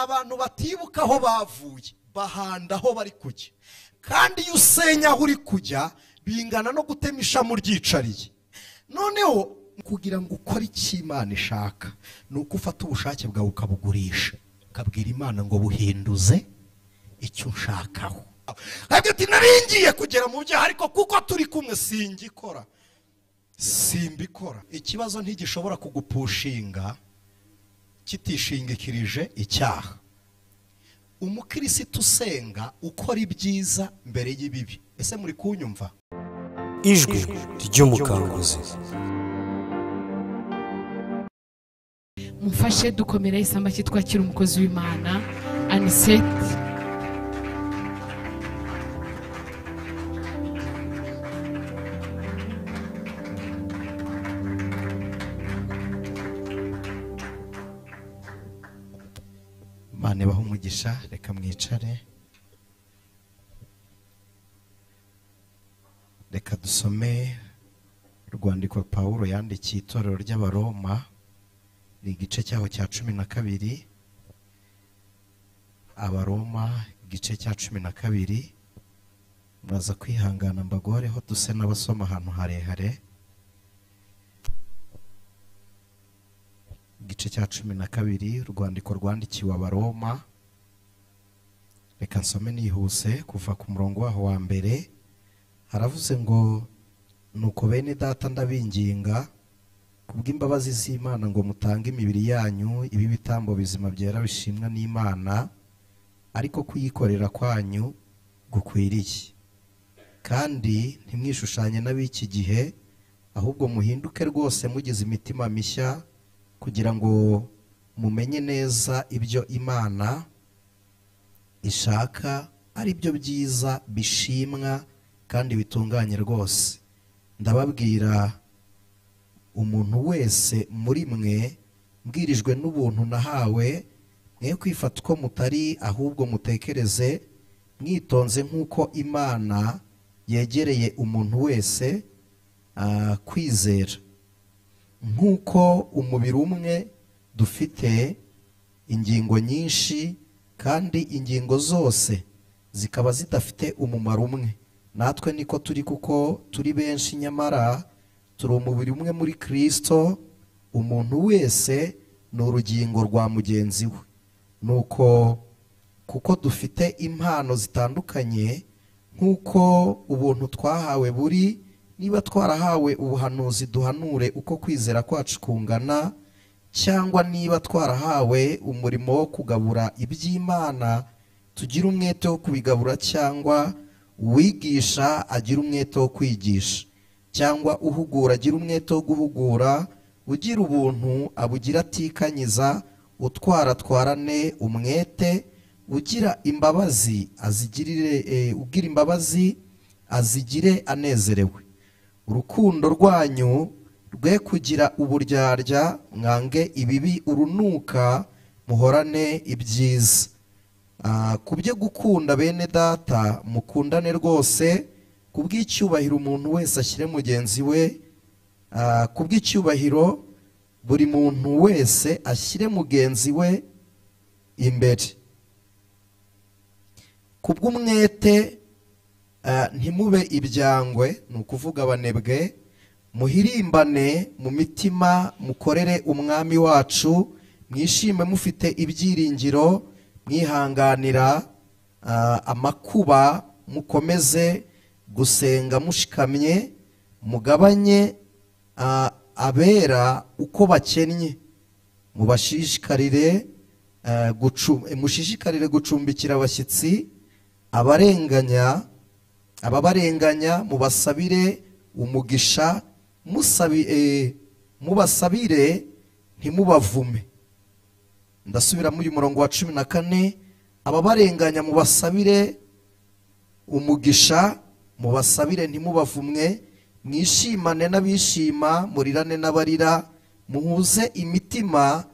Abantu batibuka aho bavuye bahanda aho bari kujya, kandi iyo usenya aho uri kujya bingana no gutema ishami ryicariye. Noneho kugira ngo ukore icyo Imana ishaka ni uko ufata ubushake bwawe ukabugurisha, ukabwira Imana ngo buhinduze icyo ushakaho. Ati naringiye kugera mu byaha ariko kuko turi kumwe singikora, simbikora. Ikibazo ntigishobora kugupushinga kitishingikirije icyaha. Umukirisitu usenga ukora ibyiza mbere y'ibibi. Ese muri kunyumva? Ijwi ry'umukanguzi. Mufashe dukomere isamba cyitwa umukozi w'Imana Anisette. Imana ibahe umugisha, reka mwicare. Reka dusome urwandiko Pawulo yandikiye itorero ry'Abaroma, igice cyaho cya 12. Abaroma igice cya 12. Muraza kwihangana mbagoreho duse n'abasoma ahantu harehare. Igice cya 12, urwandiko rwandikiwe Abaroma. Reka nsome nihuse kuva ku murongo waho wa mbere. Haravuze ngo nuko bene data ndabinginga kubw'imbabazi z'Imana ngo mutange imibiri yanyu ibi bitambo bizima byera bishimwa n'Imana, ariko kuyikorera kwanyu gukwiriye. Kandi ntimwishushanye n'ab'iki gihe, ahubwo muhinduke rwose mugize imitima mishya, kugira ngo mumenye neza ibyo Imana ishaka ari byo byiza bishimwa kandi bitunganye rwose. Ndababwira umuntu wese muri mwe mbwirijwe n'ubuntu nahawe, mwe kwifata uko mutari, ahubwo mutekereze mwitonze nk'uko Imana yegereye umuntu wese kwizera. Nk'uko umubiri umwe dufite ingingo nyinshi, kandi ingingo zose zikaba zidafite umumaro umwe, natwe niko turi, kuko turi benshi nyamara turi umubiri umwe muri Kristo. Umuntu wese ni urugingo rwa mugenzi we. Nuko kuko dufite impano zitandukanye nk'uko ubuntu twahawe buri, niba twarahawe ubuhanuzi duhanure uko kwizera kwacu kungana, cyangwa niba twarahawe umurimo wo kugabura iby'Imana tugire umwete wo kubigabura, cyangwa uwigisha agira umwete wo kwigisha, cyangwa uhugura agira umwete wo guhugura, ugira ubuntu abugira atikanyiza, utwara twarane umwete, ugira imbabazi azigirire, ugira imbabazi azigire anezerewe. Urukundo rwanyu rwe kugira uburyarya, mwange ibibi urunuka, muhorane ibyiza. Kubyo gukunda bene data mukundane rwose, kubw'icyubahiro umuntu wese ashyire mugenzi we, kubw'icyubahiro buri muntu wese ashyire mugenzi we imbere. Kubw'umwete ntimube ibyangwe, ni ukuvuga abanebwe, muhirimbane mu mitima, mukorere umwami wacu, mwishime mufite ibyiringiro, mwihanganira amakuba, mukomeze gusenga mushikamye, mugabanye abera uko bakennye, mubashishikarire mushishikarire gucumbikira abashyitsi, abarenganya ababarenganya mubasabire umugisha, mubasabire ntimubavume. Ndasubira muri murongo wa 14, ababarenganya mubasabire umugisha, mubasabire ntimubavumwe, mwishimane n'abishima, murirane n'abarira, muhuze imitima,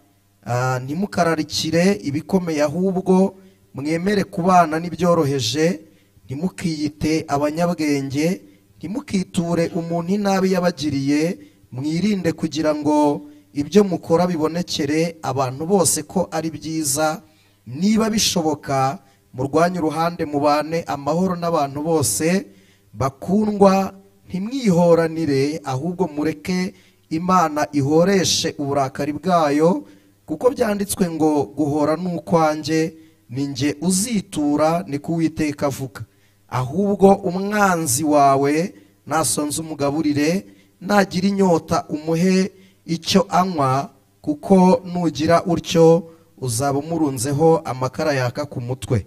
ntimukararikire ibikomeye, ahubwo mwemere kubana n'ibyoroheje, ntimukiyite abanyabwenge, ntimukiture umuntu inabi yabagiriye, mwirinde kugira ngo ibyo mukora bibonekere abantu bose ko ari byiza. Niba bishoboka murwanye uruhande, mubane amahoro n'abantu bose. Bakundwa, ntimwihoranire, ahubwo mureke Imana ihoreshe uburakari bwayo, kuko byanditswe ngo guhora n'ukwanjye, ni njye uzitura, ni ko Uwiteka avuga. Ahubwo umwanzi wawe nasonza umugaburire, nagira inyota umuhe icyo anywa, kuko nugira utyo uzaba umurunzeho amakara yaka ku mutwe.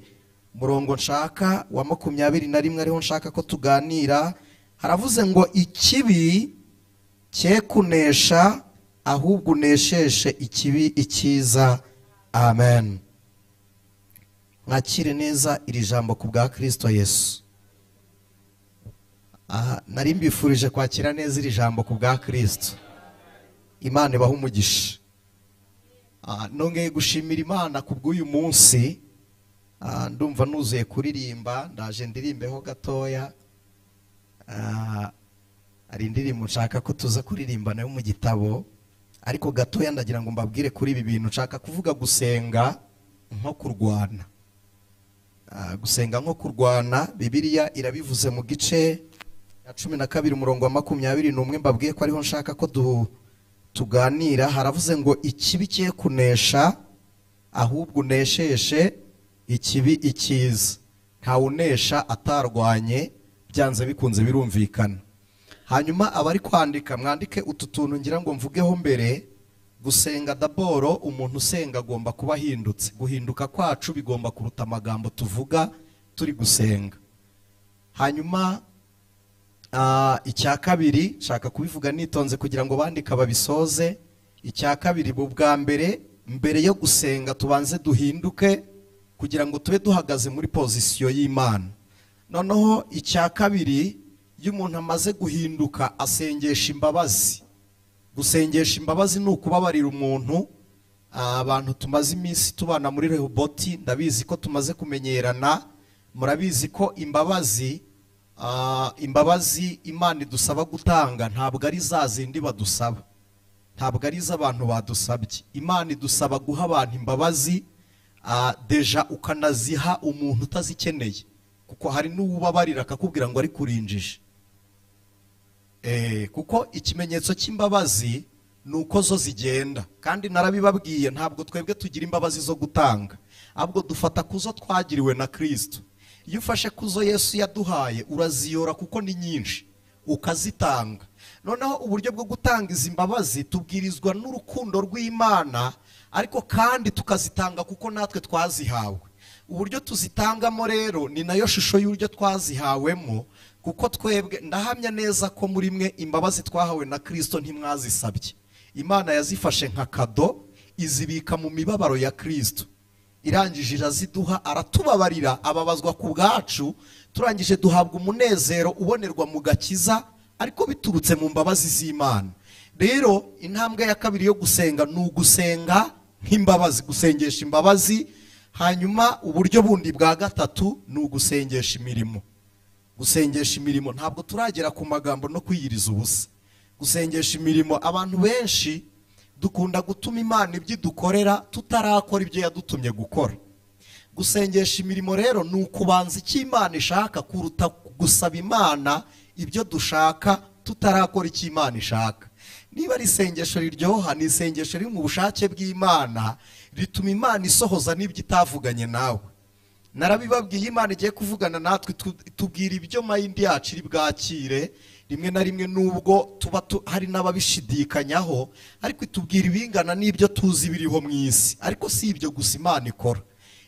Murongo nshaka wa 21 ariho nshaka ko tuganira, haravuze ngo ikibi cye kunesha, ahubwo unesheshe ikibi icyiza. Amen. Mwakire neza iri jambo ku bwa Kristo Yesu. Nari mbifurije kwakira neza iri jambo ku bwa Kristo. Imana ibahe umugisha. Nongeye gushimira Imana ku bw'uyu munsi. Ndumva nuzuye kuririmba, ndaje ndirimbeho gatoya. Hari indirimbo nshaka ko tuza kuririmba nayo mu gitabo, ariko gatoya ndagira ngo mbabwire kuri ibi bintu nshaka kuvuga. Gusenga nko kurwana. Gusenga nko kurwana, Bibiliya irabivuze mu gice ya 12 umurongo wa 21, mbabwiye ko ariho nshaka ko tuganira. Haravuze ngo ikibi cye kunesha, ahubwo unesheshe ikibi icyiza. Ntawunesha atarwanye, byanze bikunze birumvikana. Hanyuma abari kwandika mwandike utu tuntu ngira ngo mvugeho mbere. Gusenga daboro, umuntu usenga agomba kuba ahindutse. Guhinduka kwacu bigomba kuruta amagambo tuvuga turi gusenga. Hanyuma icya kabiri nshaka kubivuga nitonze kugira ngo bandika babisoze. Icya kabiri, bwa mbere mbere yo gusenga tubanze duhinduke kugira ngo tube duhagaze muri pozisiyo y'Imana. Noneho icya kabiri, iyo umuntu amaze guhinduka asengesha imbabazi. Gusengesha imbabazi ni ukubabarira umuntu. Abantu tumaze iminsi tubana muri Rehoboti, ndabizi ko tumaze kumenyerana, murabizi ko imbabazi Imana idusaba gutanga ntabwo ari za zindi badusaba, ntabwo ari iz'abantu badusabye. Imana idusaba guha abantu imbabazi, deja ukanaziha umuntu utazikeneye, kuko hari n'uwubabarira akakubwira ngo ari kurinjije. Kuko ikimenyetso cy'imbabazi ni uko zo zigenda. Kandi narabibabwiye, ntabwo twebwe tugira imbabazi zo gutanga, ahubwo dufata kuzo twagiriwe na Kristo. Iyo ufashe kuzo Yesu yaduhaye uraziyora kuko ni nyinshi, ukazitanga. Noneho uburyo bwo gutanga izi mbabazi tubwirizwa n'urukundo rw'Imana, ariko kandi tukazitanga kuko natwe twazihawe. Uburyo tuzitangamo rero ni nayo shusho y'uburyo twazihawemo, kuko twebwe ndahamya neza ko muri mwe imbabazi twahawe na Kristo ntimwazisabye. Imana yazifashe nka kado, izibika mu mibabaro ya Kristo, irangije iraziduha, aratubabarira, ababazwa ku bwacu. Turangije duhabwa umunezero ubonerwa mu gakiza, ariko biturutse mu mbabazi z'Imana. Rero intambwe ya kabiri yo gusenga ni ugusenga nk'imbabazi, gusengesha imbabazi. Hanyuma uburyo bundi bwa gatatu ni ugusengesha imirimo. Gusengesha imirimo, ntabwo turagera ku magambo no kwiyiriza ubusa. Gusengesha imirimo, abantu benshi dukunda gutuma Imana ibyo idukorera tutarakora ibyo yadutumye gukora. Gusengesha imirimo rero ni ukubanza icyo Imana ishaka kuruta gusaba Imana ibyo dushaka tutarakora icyo Imana ishaka. Niba ari isengesho riryoha, ni isengesho riri mu bushake bw'Imana, rituma Imana isohoza n'ibyo itavuganye nawe. Narabibabwiye, Imana igiye kuvugana natwe tubwira ibyo mayindi yacu iri bwakire, rimwe na rimwe nubwo tuba hari n'ababishidikanyaho, ariko itubwira ibingana n'ibyo tuzi biriho mu isi. Ariko si ibyo gusa Imana ikora,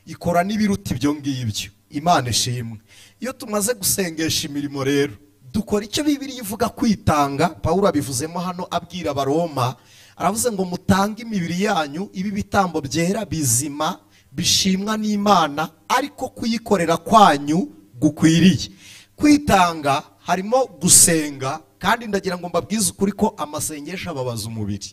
ikora n'ibiruta ibyo ngibyo. Imana ishimwe. Iyo tumaze gusengesha imirimo rero dukora icyo Bibiliya ivuga kwitanga. Pawulo abivuzemo hano abwira Abaroma, aravuze ngo mutange imibiri yanyu ibi bitambo byera bizima bishimwa n'Imana, ariko kuyikorera kwanyu gukwiriye. Kwitanga harimo gusenga, kandi ndagira ngo mbabwize ukuri ko amasengesho ababaza umubiri.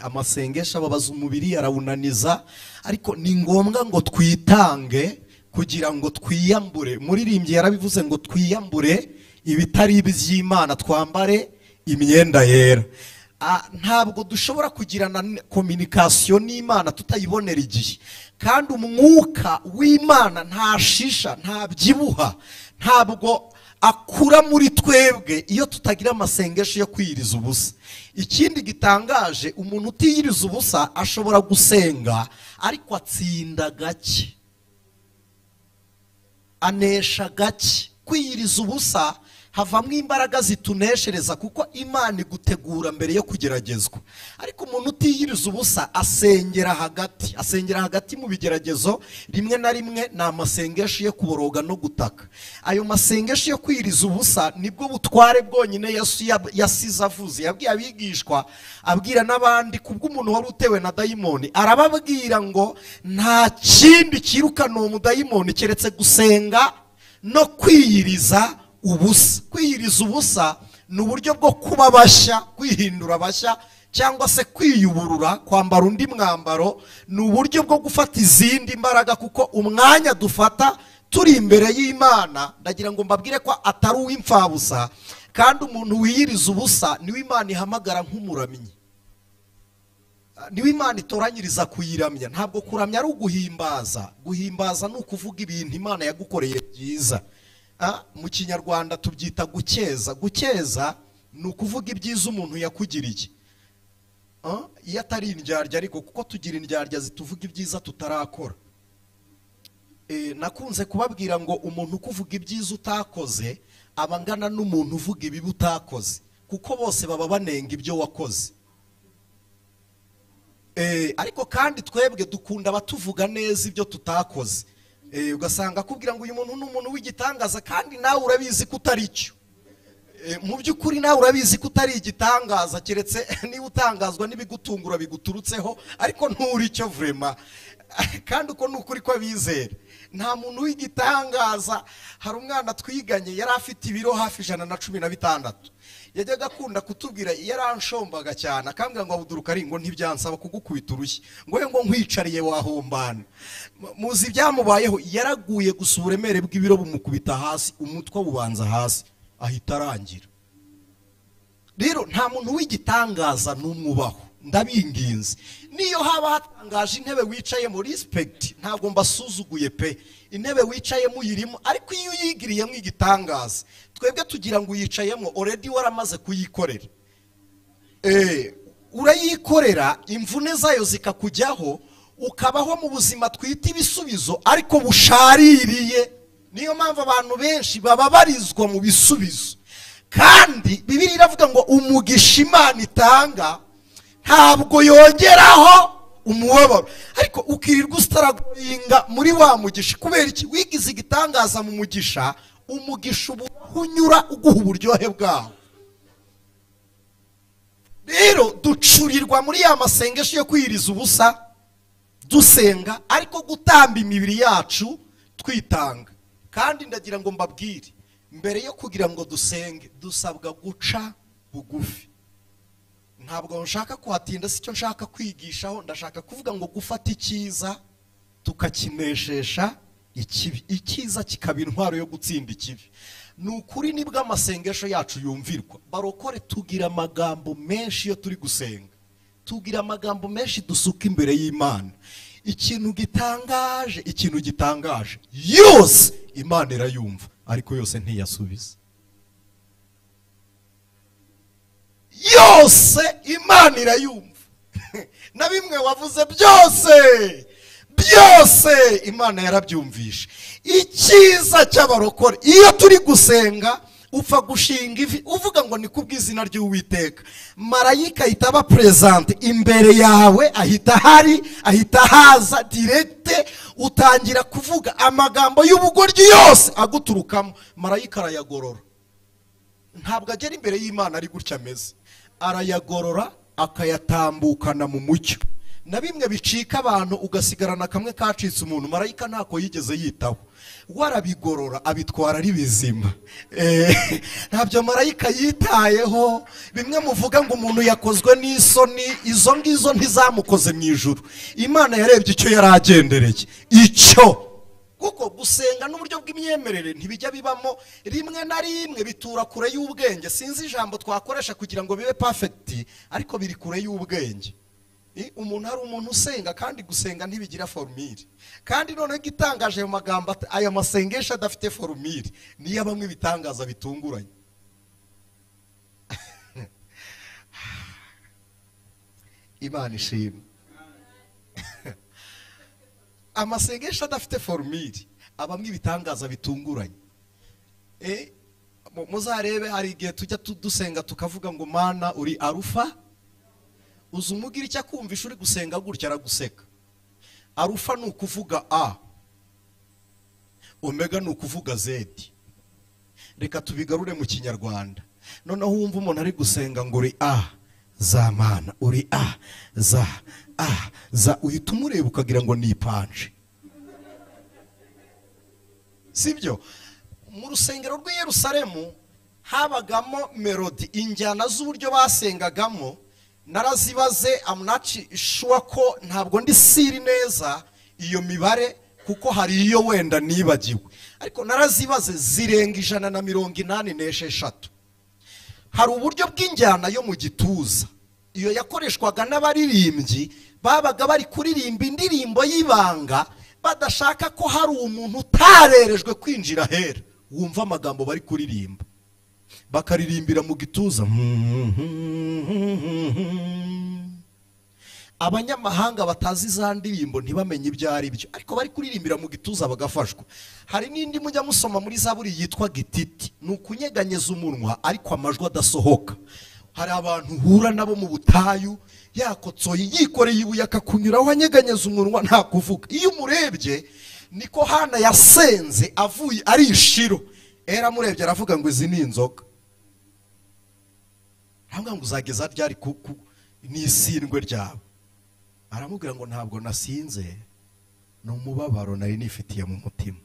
Amasengesho ababaza umubiri, arawunaniza, ariko ni ngombwa ngo twitange kugira ngo twiyambure. Muririmbyi yarabivuze ngo twiyambure ibitari iby'Imana, twambare imyenda yera. Ntabwo dushobora kugirana communication n'Imana tutayibonera igihe. Kandi umwuka w'Imana ntashisha, ntabyibuha, ntabwo akura muri twebwe iyo tutagira amasengesho yo kwiyiriza ubusa. Ikindi gitangaje, umuntu utiyiriza ubusa ashobora gusenga ariko atsinda gake, anesha gake. Kwiyiriza ubusa havamwo imbaraga zituneshereza, kuko Imana igutegura mbere yo kugeragezwa. Ariko umuntu utiyiriza ubusa asengera hagati, asengera hagati mu bigeragezo. Rimwe na rimwe ni amasengesho yo kuboroga no gutaka. Ayo masengesho yo kwiyiriza ubusa nibwo butware bwonyine Yesu yasize avuze. Yabwiye abigishwa, abwira n'abandi kubw'umuntu wari utewe na dayimoni, arababwira ngo nta kindi kirukana uwo mudayimoni keretse gusenga no kwiyiriza ubusa. Kwiyiriza ubusa ni uburyo bwo kuba bashya, kwihindura bashya, cyangwa se kwiyuburura, kwambara undi mwambaro. Ni uburyo bwo gufata izindi mbaraga, kuko umwanya dufata turi imbere y'Imana, ndagira ngo mbabwire ko atari uw'imfabusa. Kandi umuntu wiyiriza ubusa niwe Imana ihamagara nk'umuramyi, niwe Imana itoranyiriza kuyiramya. Ntabwo kuramya ari uguhimbaza. Guhimbaza ni ukuvuga ibintu Imana yagukoreye byiza. Mu Kinyarwanda tubyita gukeza. Gukeza ni ukuvuga ibyiza umuntu yakugiriye, iyo atari indyarya. Ariko kuko tugira indyarya zituvuga ibyiza tutarakora. Nakunze kubabwira ngo umuntu ukuvuga ibyiza utakoze aba angana n'umuntu uvuga ibibi utakoze, kuko bose baba banenga ibyo wakoze. Ariko kandi twebwe dukunda abatuvuga neza ibyo tutakoze. Ugasanga akubwira ngo uyu muntu ni umuntu w'igitangaza, kandi nawe urabizi ko utari cyo. Mu by'ukuri nawe urabizi ko utari igitangaza, keretse niba utangazwa n'ibigutungura biguturutseho, ariko nturi cyo vrema. Kandi uko ni ukuri kw'abizera, nta muntu w'igitangaza. Hari umwana twiganye yari afite ibiro hafi 116. Yajyaga akunda kutubwira, yaranshombaga cyane, akambwira ngo Abuduru Karim ngo ntibyansaba kugukubita urushyi, ngo we ngo nkwicariye wahombana. Muzi ibyamubayeho, yaraguye gusa uburemere bw'ibiro bumukubita hasi, umutwe bubanza hasi, ahita arangira. Rero nta muntu w'igitangaza n'umwe ubaho, ndabinginze. Niyo haba hatangaje intebe wicayemo, respect, ntabwo mbasuzuguye pe, intebe wicayemo uyirimo, ariko iyo uyigiriyemo igitangaza, twebwe tugira ngo uyicayemo already waramaze kuyikorera. Urayikorera, imvune zayo zikakujyaho, ukabaho mu buzima twita ibisubizo ariko bushaririye. Niyo mpamvu abantu benshi bababarizwa mu bisubizo. Kandi Bibiliya iravuga ngo umugisha Imana itanga ntabwo yongeraho umubabaro. Ariko ukirirwa usitaragoyinga muri wa mugisha. Kubera iki? Wigize igitangaza mu mugisha, umugisha uba unyura uguha uburyohe bwawo. Rero ducurirwa muri ya masengesho yo kwiyiriza ubusa dusenga, ariko gutamba imibiri yacu twitanga. Kandi ndagira ngo mbabwire, mbere yo kugira ngo dusenge dusabwa guca bugufi. Ntabwo nshaka kuhatinda, sicyo nshaka kwigishaho. Ndashaka kuvuga ngo gufata icyiza tukakineshesha ikibi, icyiza kikaba intwaro yo gutsinda ikibi. Ni ukuri nibwo amasengesho yacu yumvirwa. Barokore tugira amagambo menshi iyo turi gusenga, tugira amagambo menshi dusuka imbere y'Imana. Ikintu gitangaje, ikintu gitangaje, yose Imana irayumva, ariko yose ntiyasubiza. Yose Imana irayumva. Na bimwe wavuze byose byose Imana yarabyumvishe. Icyiza cy'abarokore, iyo turi gusenga upfa gushinga ivi uvuga ngo ni kubw'izina ry'Uwiteka, marayika ahita aba present imbere yawe, ahita hari, ahita haza direct. Utangira kuvuga amagambo y'ubugoryi yose aguturukamo, marayika arayagorora. Ntabwo agera imbere y'Imana ari gutya ameze, arayagorora akayatambukana mu mucyo. Na bimwe bicika abantu ugasigarana kamwe kacitse umuntu, marayika ntako yigeze yitaho, warabigorora abitwara ari bizima. Ntabyo marayika yitayeho. Bimwe muvuga ngo umuntu yakozwe n'isoni, izo ngizo ntizamukoze mu ijuru. Imana yarebye icyo yari agendereye, icyo Kuko gusenga n'uburyo bw'imyemerere ntibijya bibamo, rimwe na rimwe bitura kure y'ubwenge. Sinzi ijambo twakoresha kugira ngo bibe perfect, ariko biri kure y'ubwenge. Umuntu hari umuntu usenga kandi gusenga ntibigira formule. Kandi noneho igitangaje ayo magambo, aya masengesho adafite formule, niyo bamwe bitangaza bitunguranye. Imana ishimwe. Amasengesho adafite formule abamwe ibitangaza bitunguranye. Muzarebe hari igihe tujya dusenga tukavuga ngo Mana uri Arufa. Uzumugira icyo akumvisha uri gusenga gutya araguseka. Arufa ni ukuvuga A, Omega ni ukuvuga Z. Reka tubigarure mu Kinyarwanda. Noneho wumva umuntu ari gusenga ngo uri A za Mana, uri A za A za, uhita umureba ukagira ngo ni ipanje. Sibyo? Mu rusengero rw'i Yerusalemu habagamo melodi, injyana z'uburyo basengagamo. Narazibaze, I'm not sure ko ntabwo ndi siri neza iyo mibare, kuko hari iyo wenda nibagiwe, ariko narazibaze zirenga 186. Hari uburyo bw'injyana yo mu gituza, iyo yakoreshwaga n'abaririmbyi babaga bari kuririmba indirimbo y'ibanga, badashaka ko hari umuntu utarerejwe kwinjira hera wumva amagambo bari kuririmba, bakaririmbira mu gituza. Abanyamahanga batazi za ndirimbo ntibamenye ibyo ari byo, ariko bari kuririmbira mu gituza bagafashwa. Hari n'indi mujya musoma muri Zaburi yitwa gititi, ni ukunyeganyeza umunwa ariko amajwi adasohoka. Hari abantu uhura nabo mu butayu, yakotsoye yikoreye ibuye akakunyuraho anyeganyeza umunwa nta kuvuga. Iyo umurebye niko Hana yasenze avuye ari ishiro, era amurebye aravuga ngo izi ni inzoga. Aramubwira ngo uzageza ryari n'isindwe ryawe? Aramubwira ngo ntabwo nasinze, ni umubabaro nari nifitiye mu mutima.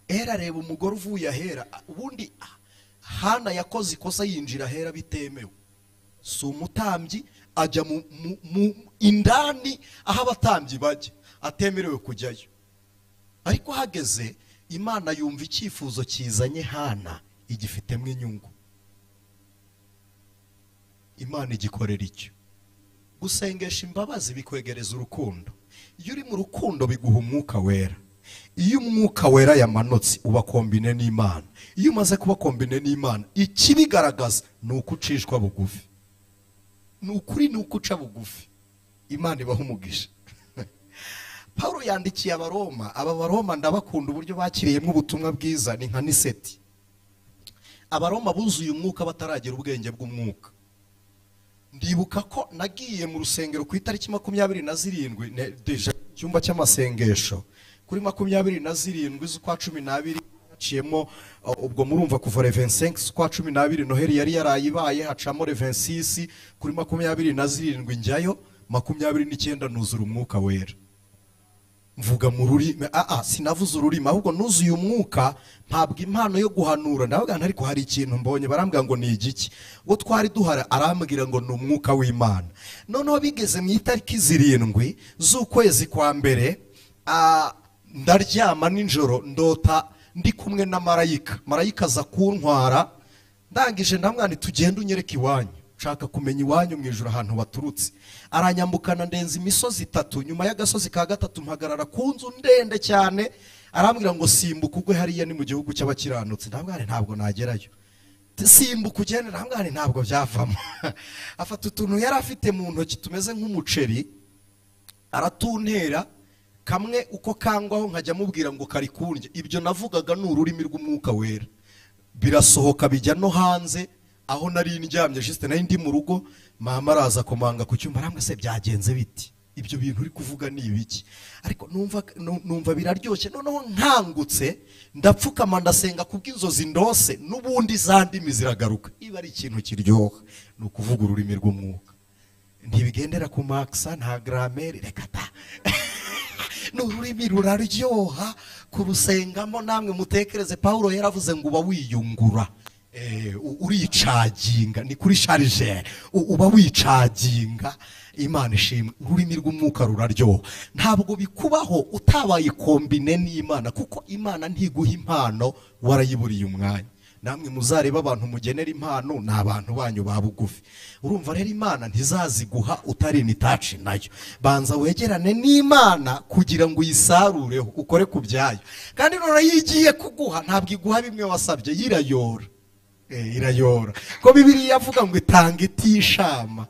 Era areba umugore uvuye ahera. Ubundi Hana yakoze ikosa yinjira ahera bitemewe. Si umutambyi, ajya mu indani aho abatambyi bajya, atemerewe kujyayo. Ariko hageze Imana yumva icyifuzo kizanye Hana igifitemo inyungu. Imana igikorera icyo. Gusengesha imbabazi bikwegereza urukundo. Iyo uri mu rukundo biguha umwuka wera. Iyo umwuka wera yamanutse uba kombine n'Imana. Iyo umaze kuba kombine n'Imana, ikibigaragaza ni uko ucishwa bugufi. Ni ukuri, ni uko uca bugufi. Imana ibaha umugisha. Paulo yandikiye Abaroma. Aba Baroma ndabakunda uburyo bakiriyemo ubutumwa bwiza, ni nka Niseti. Abaroma buzuye umwuka bataragira ubwenge bw'umwuka. Ndibuka ko nagiye mu rusengero ku itariki 27 deja cyumba cy'amasengesho, kuri 27 z'ukwa 12 haciyemo, ubwo murumva kuva 25 z'ukwa 12 Noheli yari yarayibaye, hacamo 26, kuri 27 njyayo, 29 nuzura umwuka wera. Mvuga mu rurimi, sinavuze ururimi, ahubwo nuzuye umwuka, mpabwa impano yo guhanura. Ndavuga ariko hari ikintu mbonye, barambwira ngo ni igiki. Uwo twari duhara arambwira ngo ni umwuka w'Imana. Noneho bigeze mu itariki 7 z'ukwezi kwa mbere, ndaryama nijoro ndota ndi kumwe na marayika. Marayika aza kuntwara, ndangije ndamwana tugende unyereke iwanyu, nshaka kumenya iwanyu mu ijuru ahantu baturutse. Aranyambukana ndenza imisozi 3, nyuma y'agasozi ka 3 mpagarara ku nzu ndende cyane. Arambwira ngo simbuka ugwe hariya ni mu gihugu cy'abakiranutse. Ndabwira ntabwo nagerayo. Simbuka ugende, ndabwira ntabwo byavamo. Afata utuntu yari afite mu ntoki tumeze nk'umuceri, aratuntera kamwe uko kangwaho nkajya mubwira ngo kari kundya. Ibyo navugaga ni ururimi rw'umwuka wera, birasohoka bijya no hanze. Aho nari ndyamye juste nari ndi mu rugo, mama araza komanga ku cyumba arambwira se byagenze biti, ibyo bintu uri kuvuga ni ibiki? Ariko numva biraryoshye. Noneho nkangutse ndapfukama ndasenga kubw'inzozi ndose, n'ubundi za ndimi ziragaruka. Iba ari ikintu kiryoha ni ukuvuga ururimi rw'umwuka, ntibigendera ku maksa, nta grammaire, reka ta. Ni ururimi ruraryoha kurusengamo. Namwe mutekereze, Paulo yaravuze ngo uba wiyungura. Uricaginga, ni kuri chargeur, uba wicaginga. Imana ishimwe, ururimi rw'umwuka ruraryoha. Ntabwo bikubaho utabaye kombine n'Imana, kuko Imana ntiguha impano warayiburiye umwanya. Namwe muzareba abantu mugenera impano ni abantu banyu ba bugufi. Urumva rero Imana ntizaziguha utari ni touch nayo. Banza wegerane n'Imana kugira ngo uyisarureho, ukore ku byayo. Kandi none yigiye kuguha ntabwo iguha bimwe wasabye, yirayora. Irayora. Ko Bibiliya yavuga ngo itanga itishama.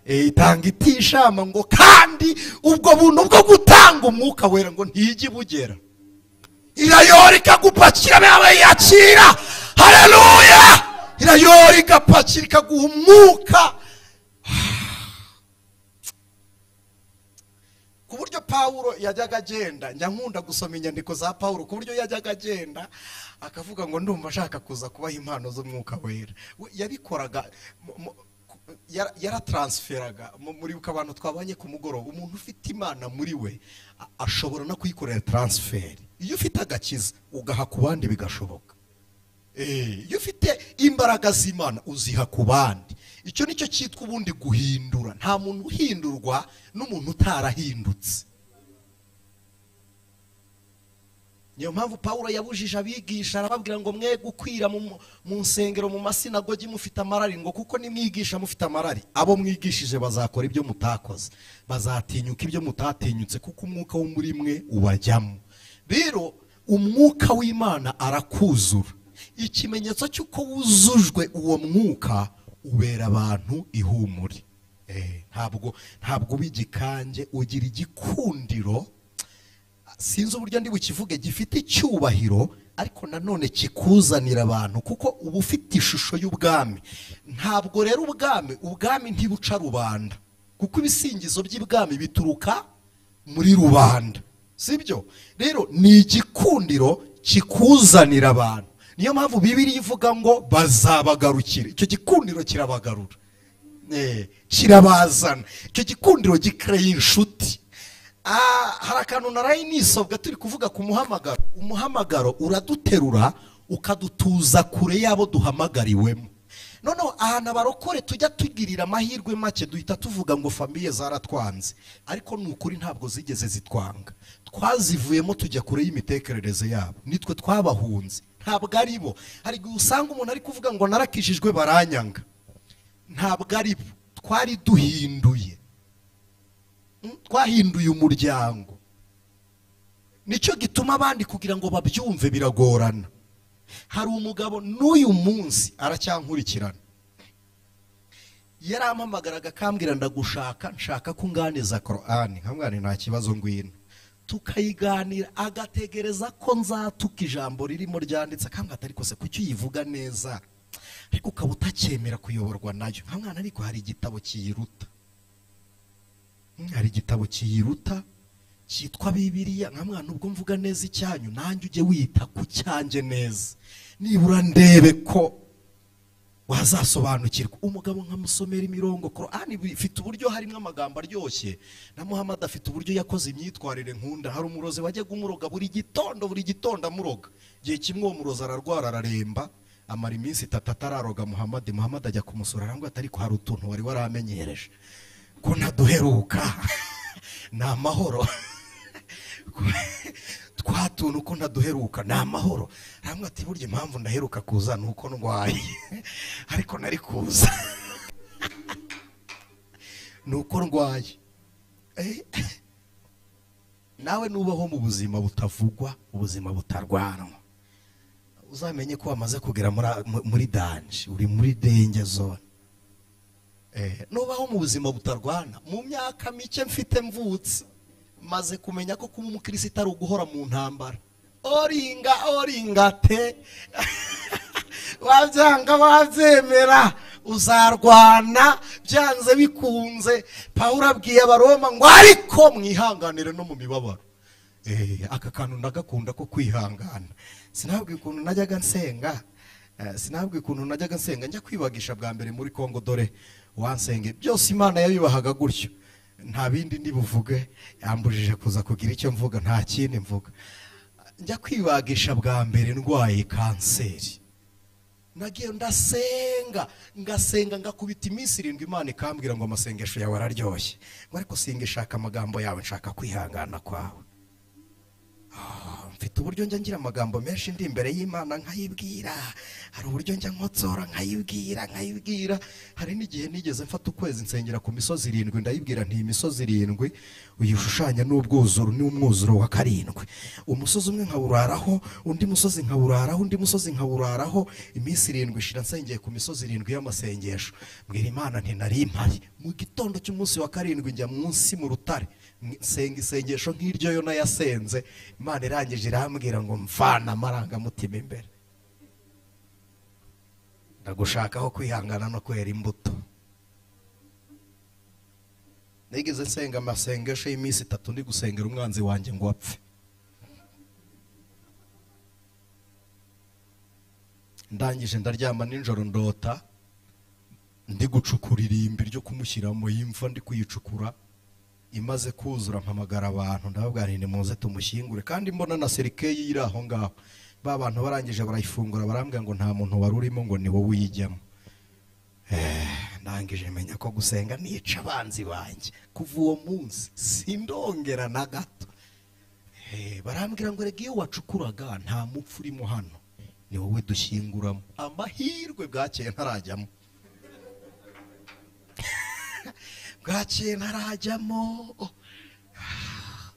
Itanga itishama, ngo kandi ubwo buntu bwo gutanga umwuka wera ngo ntijye bugera. Irayora ikagupakira nawe yakira. Haleluya! Irayora igapakira ikaguha umwuka. Ku buryo Pawulo yajyaga agenda, njya nkunda gusoma inyandiko za Pawulo, ku buryo yajyaga agenda akavuga ngo ndumva ashaka kuza kubaha impano z'umwuka wera. Yabikoraga, yaratransferaga. Muribuka abantu twabanye ku mugoroba, umuntu ufite Imana muri we ashobora no kuyikorera transfer. Iyo ufite agakiza ugaha ku bandi bigashoboka. Iyo ufite imbaraga z'Imana uziha ku bandi. Icyo nicyo cyitwa ubundi guhindura. Nta muntu uhindurwa n'umuntu utarahindutse. Niyo mpamvu Pawulo yabujije abigisha, arababwira ngo mwe gukwira mu nsengero, mu masinagogi mufite amarari, ngo kuko nimwigisha mufite amarari, abo mwigishije bazakora ibyo mutakoze, bazatinyuka ibyo mutatinyutse, kuko umwuka wo muri mwe ubajyamo. Rero umwuka w'Imana arakuzura. Ikimenyetso cy'uko wuzujwe uwo mwuka, ubera abantu ihumure. Ntabwo ubigikange, ugira igikundiro. Sinzi uburyo ndi bukivuge, gifite icyubahiro ariko nanone kikuzanira abantu, kuko uba ufite ishusho y'ubwami. Ntabwo rero ubwami ntibuca rubanda, kuko ibisingizo by'ibwami bituruka muri rubanda, sibyo? Rero ni igikundiro kikuzanira abantu. Niyo mpamvu Bibiliya ivuga ngo bazabagarukira. Icyo gikundiro kirabagarura, kirabazana. Icyo gikundiro gikreye inshuti. Hari akantu naraye nisobwa turi kuvuga ku muhamagaro. Umuhamagaro uraduterura ukadutuza kure yabo duhamagariwemo. Noneho ahantu abarokore tujya tugirira amahirwe make, duhita tuvuga ngo famiye zaratwanze, ariko ni ukuri ntabwo zigeze zitwanga. Twazivuyemo tujya kure y'imitekerereze yabo, nitwe twabahunze, ntabwo ari bo. Hari igihe usanga umuntu ari kuvuga ngo narakijijwe baranyanga, ntabwo ari bo. Twari duhinduye, twahinduye umuryango. Nicyo gituma abandi kugira ngo babyumve biragorana. Hari umugabo n'uyu munsi aracyankurikirana, yarampamagaraga akambwira ndagushaka, nshaka ko unganiza Korani. Nkamwana nta kibazo ngwino, tukayiganira, agategereza ko nzatuka ijambo ririmo ryanditse, akambwira ati ariko se kuki uyivuga neza ariko ukaba utacyemera kuyoborwa nayo? Nkamwana ariko hari igitabo kiyiruta, hari igitabo kiyiruta cyitwa Bibiliya. Nkamwana ubwo mvuga neza icyanyu, nanjye ujye wita ku cyanjye neza, nibura ndebe ko wazasobanukirwa. Umugabo nkamusomera imirongo. Korani ifite uburyo harimo amagambo aryoshye, na Muhammad afite uburyo yakoze imyitwarire nkunda. Hari umurozi wajyaga umuroga buri gitondo, buri gitondo amuroga. Igihe kimwe uwo murozi ararwara araremba, amara iminsi itatu atararoga Muhammad. Muhammad ajya kumusura arangwa ati ariko hari utuntu wari waramenyereje ko ntaduheruka, ni amahoro. Twa tuntu ko ntaduheruka ni amahoro. Aramubwira ati burya impamvu ndaheruka kuza ni uko ndwaye, ariko nari kuza ni uko ndwaye. Nawe nubaho mu buzima butavugwa, ubuzima butarwanwa, uzamenye ko wamaze kugera muri danger, uri muri danger zone. Nubaho mu buzima butarwana. Mu myaka mike mfite mvutse, maze kumenya ko kuba umukristo ari uguhora mu ntambara. Oringa oringa te wabyanga wabyemera, uzarwana byanze bikunze. Pawulo abwiye Abaroma ngo ariko mwihanganire no mu mibabaro. Aka kantu ndagakunda ko kwihangana. Sinabwiye ukuntu najyaga nsenga, sinabwiye ukuntu najyaga nsenga njya kwibagisha bwa mbere muri Kongo. Dore wansenge byose Imana yabibahaga gutyo, nta bindi ndibuvuge, yambujije kuza kugira icyo mvuga, nta kindi mvuga. Njya kwibagisha bwa mbere ndwaye kanseri. Nagiye ndasenga ngasenga ngakubita iminsi 7, Imana ikambwira ngo amasengesho yawe araryoshye, ngo ariko singishaka amagambo yawe, nshaka kwihangana kwawe. Mfite uburyo njya ngira amagambo menshi ndi imbere y'Imana nkayibwira, hari uburyo njya nkotsora nkayibwira. Hari n'igihe nigeze mfata ukwezi nsengera ku misozi 7, ndayibwira nti imisozi 7 uyishushanya n'ubwuzuro n'umwuzuro wa 7. Umusozi umwe nkawuraraho, undi musozi nkawuraraho, undi musozi nkawuraraho, iminsi 7 ishira nsengeye ku misozi 7 y'amasengesho. Mbwira Imana nti nari mpari. Mu gitondo cy'umunsi wa 7 njya munsi mu rutare nsenga isengesho nk'iryo Yona yasenze. Imana irangije irambwira ngo mvana amarangamutima imbere, ndagushakaho kwihangana no kwera imbuto. Nigeze nsenga amasengesho y'iminsi 3 ndi gusengera umwanzi wanjye ngo apfe. Ndangije ndaryama nijoro ndota ndi gucukura irimbi ryo kumushyiramo y'imva, ndi kuyicukura imaze kuzura mpamagara abantu ndababwira nti nimuze tumushyingure, kandi mbona na serikeyi iri aho ngaho. Ba bantu barangije barayifungura barambwira ngo nta muntu wari urimo, ngo ni wowe uyijyamo. Ndangije menya ko gusenga nica abanzi banjye. Kuva uwo munsi sindongera na gato. Barambwira ngo rega iyo wacukuraga nta mupfu urimo hano, ni wowe dushyinguramo. Amahirwe bwakeye ntarajyamo, bwakeye ntarajyamo.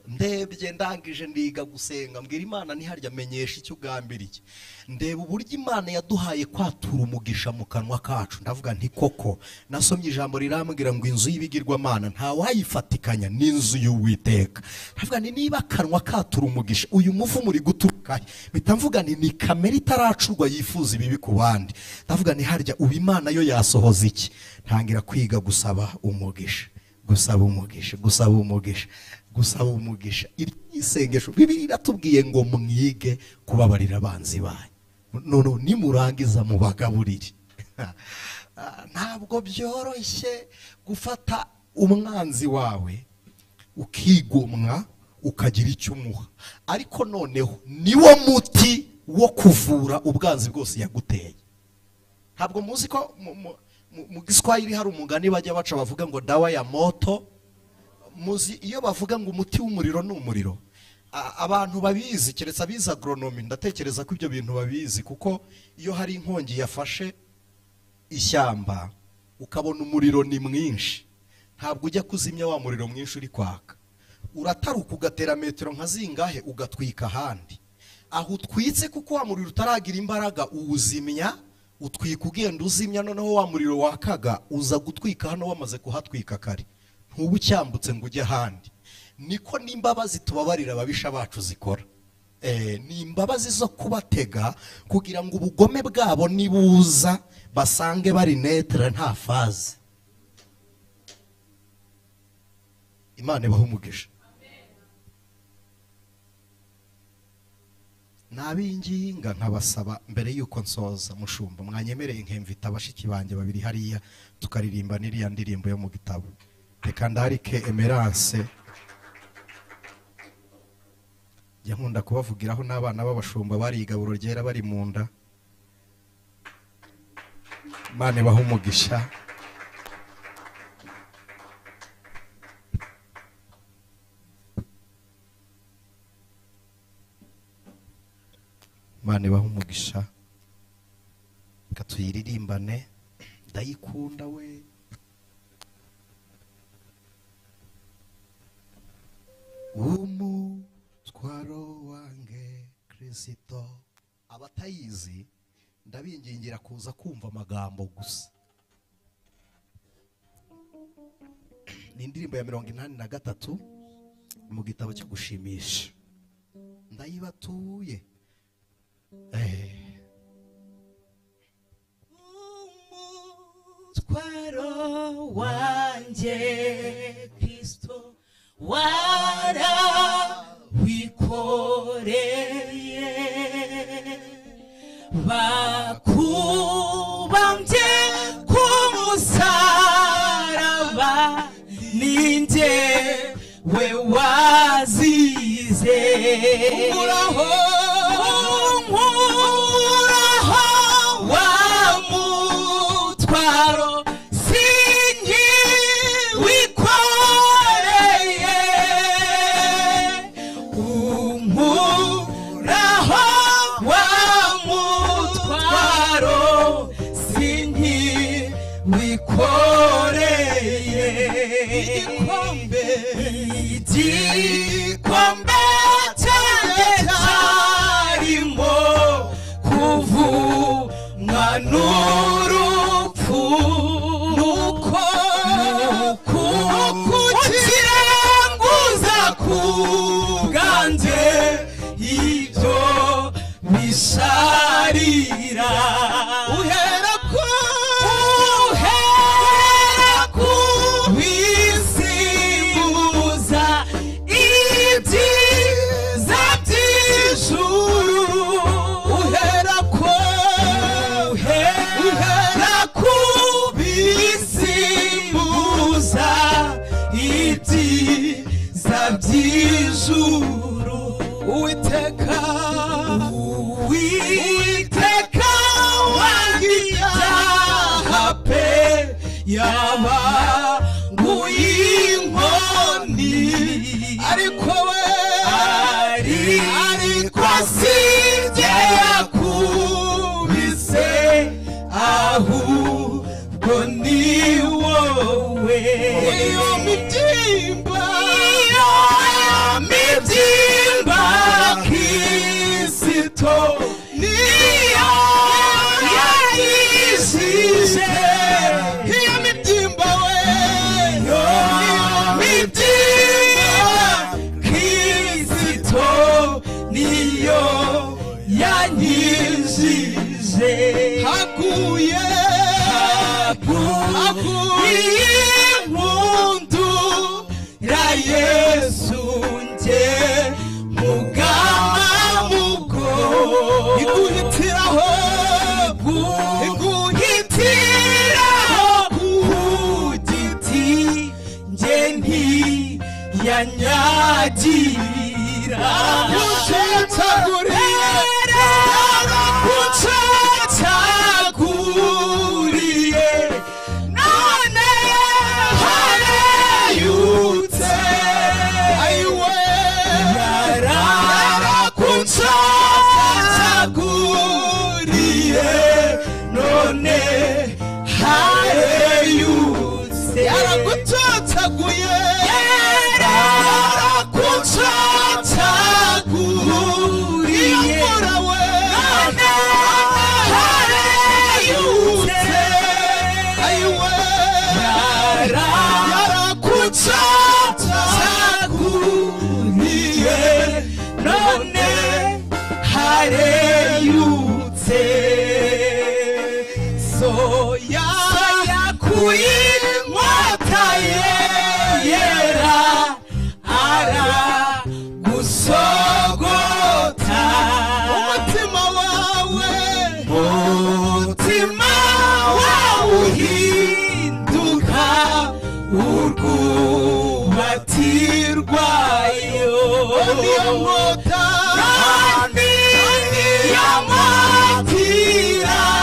Ndebye ndangije ndiga gusenga, mbwira Imana ntiharya menyesha icyo ugambiriye. Ndeba uburyo Imana yaduhaye kwatura umugisha mu kanwa kacu, ndavuga nti koko nasomye ijambo rirambwira ngo inzu y'ibigirwamana nta wayifatikanya n'inzu y'Uwiteka. Ndavuga nti niba akanwa katura umugisha, uyu muvumo uri guturuka he? Mpita mvuga nti ni kamere itaracurwa yifuza ibibi ku bandi. Ndavuga nti harya ubu Imana yo yasohoza iki? Ntangira kwiga gusaba umugisha, gusaba umugisha, gusaba umugisha, gusaba umugisha. Iri isengesho Bibiliya iratubwiye ngo mwige kubabarira abanzi banyu, none nimurangiza mubagaburire. Ntabwo byoroshye gufata umwanzi wawe ukigomwa ukagira icyo umuha, ariko noneho niwo muti wo kuvura ubwanzi bwose yaguteye. Ntabwo muzi ko mu Giswahili hari umugani bajya baca bavuga ngo dawa ya moto. Muzi iyo bavuga ngo umuti w'umuriro ni umuriro. Abantu babizi keretse abize agronomy, ndatekereza ko ibyo bintu babizi, kuko iyo hari inkongi yafashe ishyamba ukabona umuriro ni mwinshi, ntabwo ujya kuzimya wa muriro mwinshi uri kwaka, urataruka ugatera metero nka zingahe ugatwika ahandi. Aho utwitse kuko wa muriro utaragira imbaraga uwuzimya, utwika ugenda uzimya, noneho wa muriro wakaga uza gutwika hano wamaze kuhatwika kare, ntubu cyambutse ngo ujye ahandi. Niko n'imbabazi tubabarira ababisha bacu zikora. Ni imbabazi zo kubatega kugira ngo ubugome bwabo nibuza basange bari netre nta faze. Imana ibahe umugisha. Nabinginga nkabasaba mbere yuko nsoza, mushumba mwanyemereye nkemvita abashiki banjye babiri hariya tukaririmba n'iriya ndirimbo yo mu gitabo. Reka ndarike Emerance, njya nkunda kubavugiraho n'abana b'abashumba bari igaburo ryera bari mu nda. Imana ibahe umugisha. Imana ibahe umugisha. Reka tuyiririmbane, ndayikunda we. Umutwaro wange Kristo. Abatayizi ndabingingira kuza kumva amagambo gusa. Ni indirimbo ya 83 mu gitabo cyo gushimisha. Ndayibatuye. Umutwaro wanjye Kristo warawikoreye, bakubambye ku musaraba ninjye we wazize. Uhoraho, uhoraho wa Unkuraho wa mutwaro sinkiwikoreye. Igikombe cyanjye cyarimo kuvumwa n'urupfu, nuko kukiranguza ku bwanjye ibyo bisharira. Uhera ku bisimbuza ibyiza by'ijuru, uhera ku bisimbuza ibyiza by'ijuru. Uwiteka wangibyaha pe yaba nguyinkoni, ariko we ariko sinjye yakubise, ahubwo ni wowe. Iyo mibyimba Kristo niyo yanyishije. Iyo mibyimba we, iyo mibyimba Kristo niyo yanyishije. Haguye impundu ya Yesu nge mugama mugo, iguhitiraho ku giti nge ntiyanyagira. Yaragucacaguriye none hareyutse, ayiwe yaragucacaguriye none hareyutse. Yaragucacaguye, yaragucacaguriye none hareyutse, ayiwe yaragucacaguriye none hareyutse. Soya kuyinkota yera aragusogota, umutima wawe uhinduka urwubati rwayo. Niyo nkota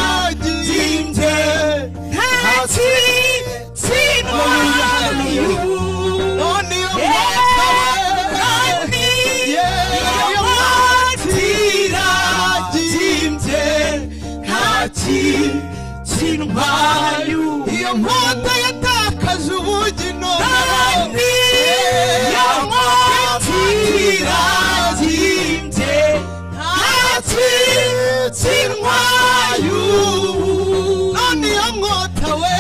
iragimbye ntakitsindwayo. Niyo nkota iragimbye ntakitsindwayo. Iyo nkota yatakaje ubugino, niyo nkota iragimbye ntakitsindwayo. Niyo nkota we,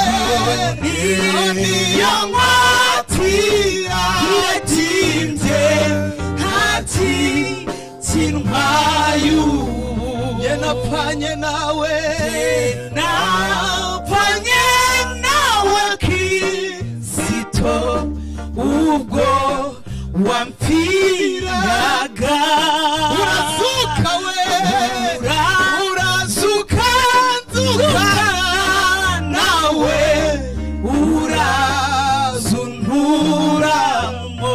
niyo nkota iragimbye ntakitsindwayo. Napfanye nawe, napfanye nawe Kristo ubwo wampfiraga. Urazuka we, urazuka nzuka nawe, urazunturamo.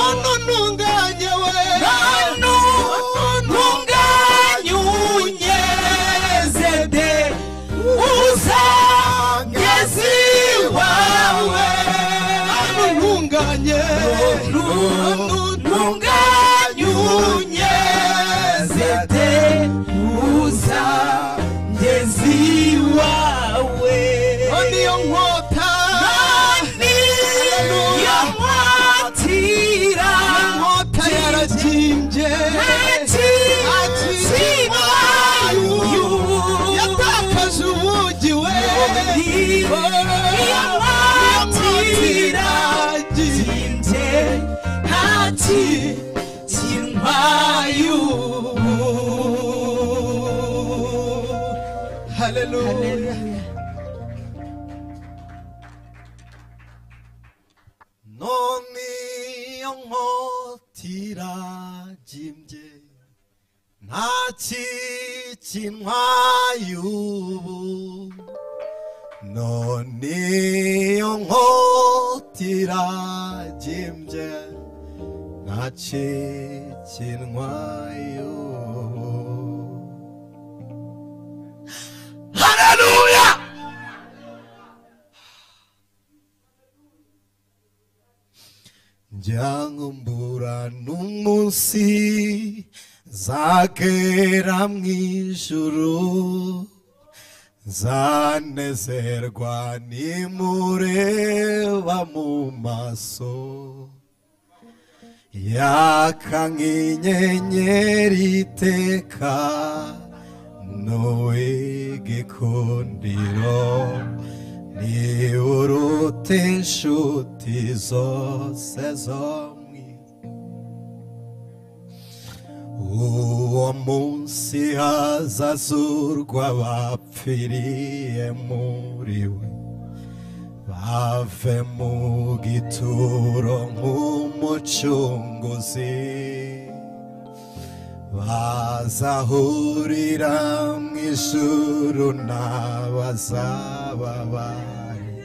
Ono ntunganye we, ntunganye unyeze de uzangeze iwawe. Ntunganye, ntunganye Haleluya. None iyo nkota iragimbye nta kikintwaye ubu, none iyo nkota iragimbye nta kikintwaye ubu. Haleluya. Njyangumbura n'umunsi zagera mu ijuru, zanezerwa nimureba mu maso, yaka nk'inyenyeri iteka n'uw'igikundiro, ni uruta inshuti zose zo mu isi. Uwo munsi hazazurwa abapfiriye muri we, bave mu gituro nk'umucunguzi, bazahurira mu ijuru n'abazaba bari,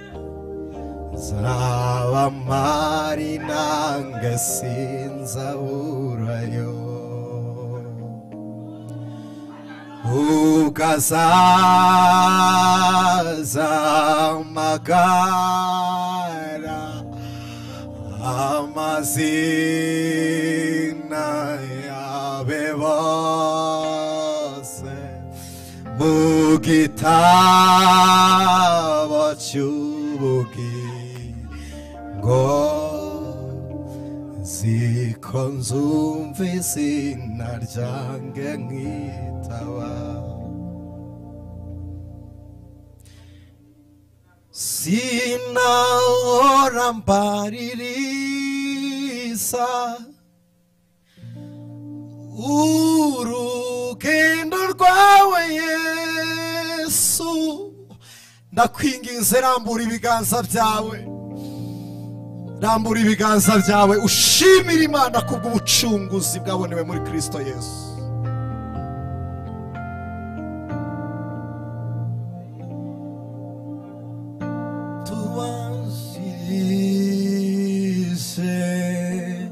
zaba mpari nange sinzaburayo. Ukazaza magara amazina yabe bose mu gitabo cy'ubugingo, ziko nzumva izina ryanjye nkitaba. Sinahora mbaririza urugendo rwawe Yesu, ndakwinginze rambura ibiganza byawe, rambura ibiganza byawe ushimira Imana kubw'ubucunguzi bwabonewe muri Kristo Yesu. Tubanzirize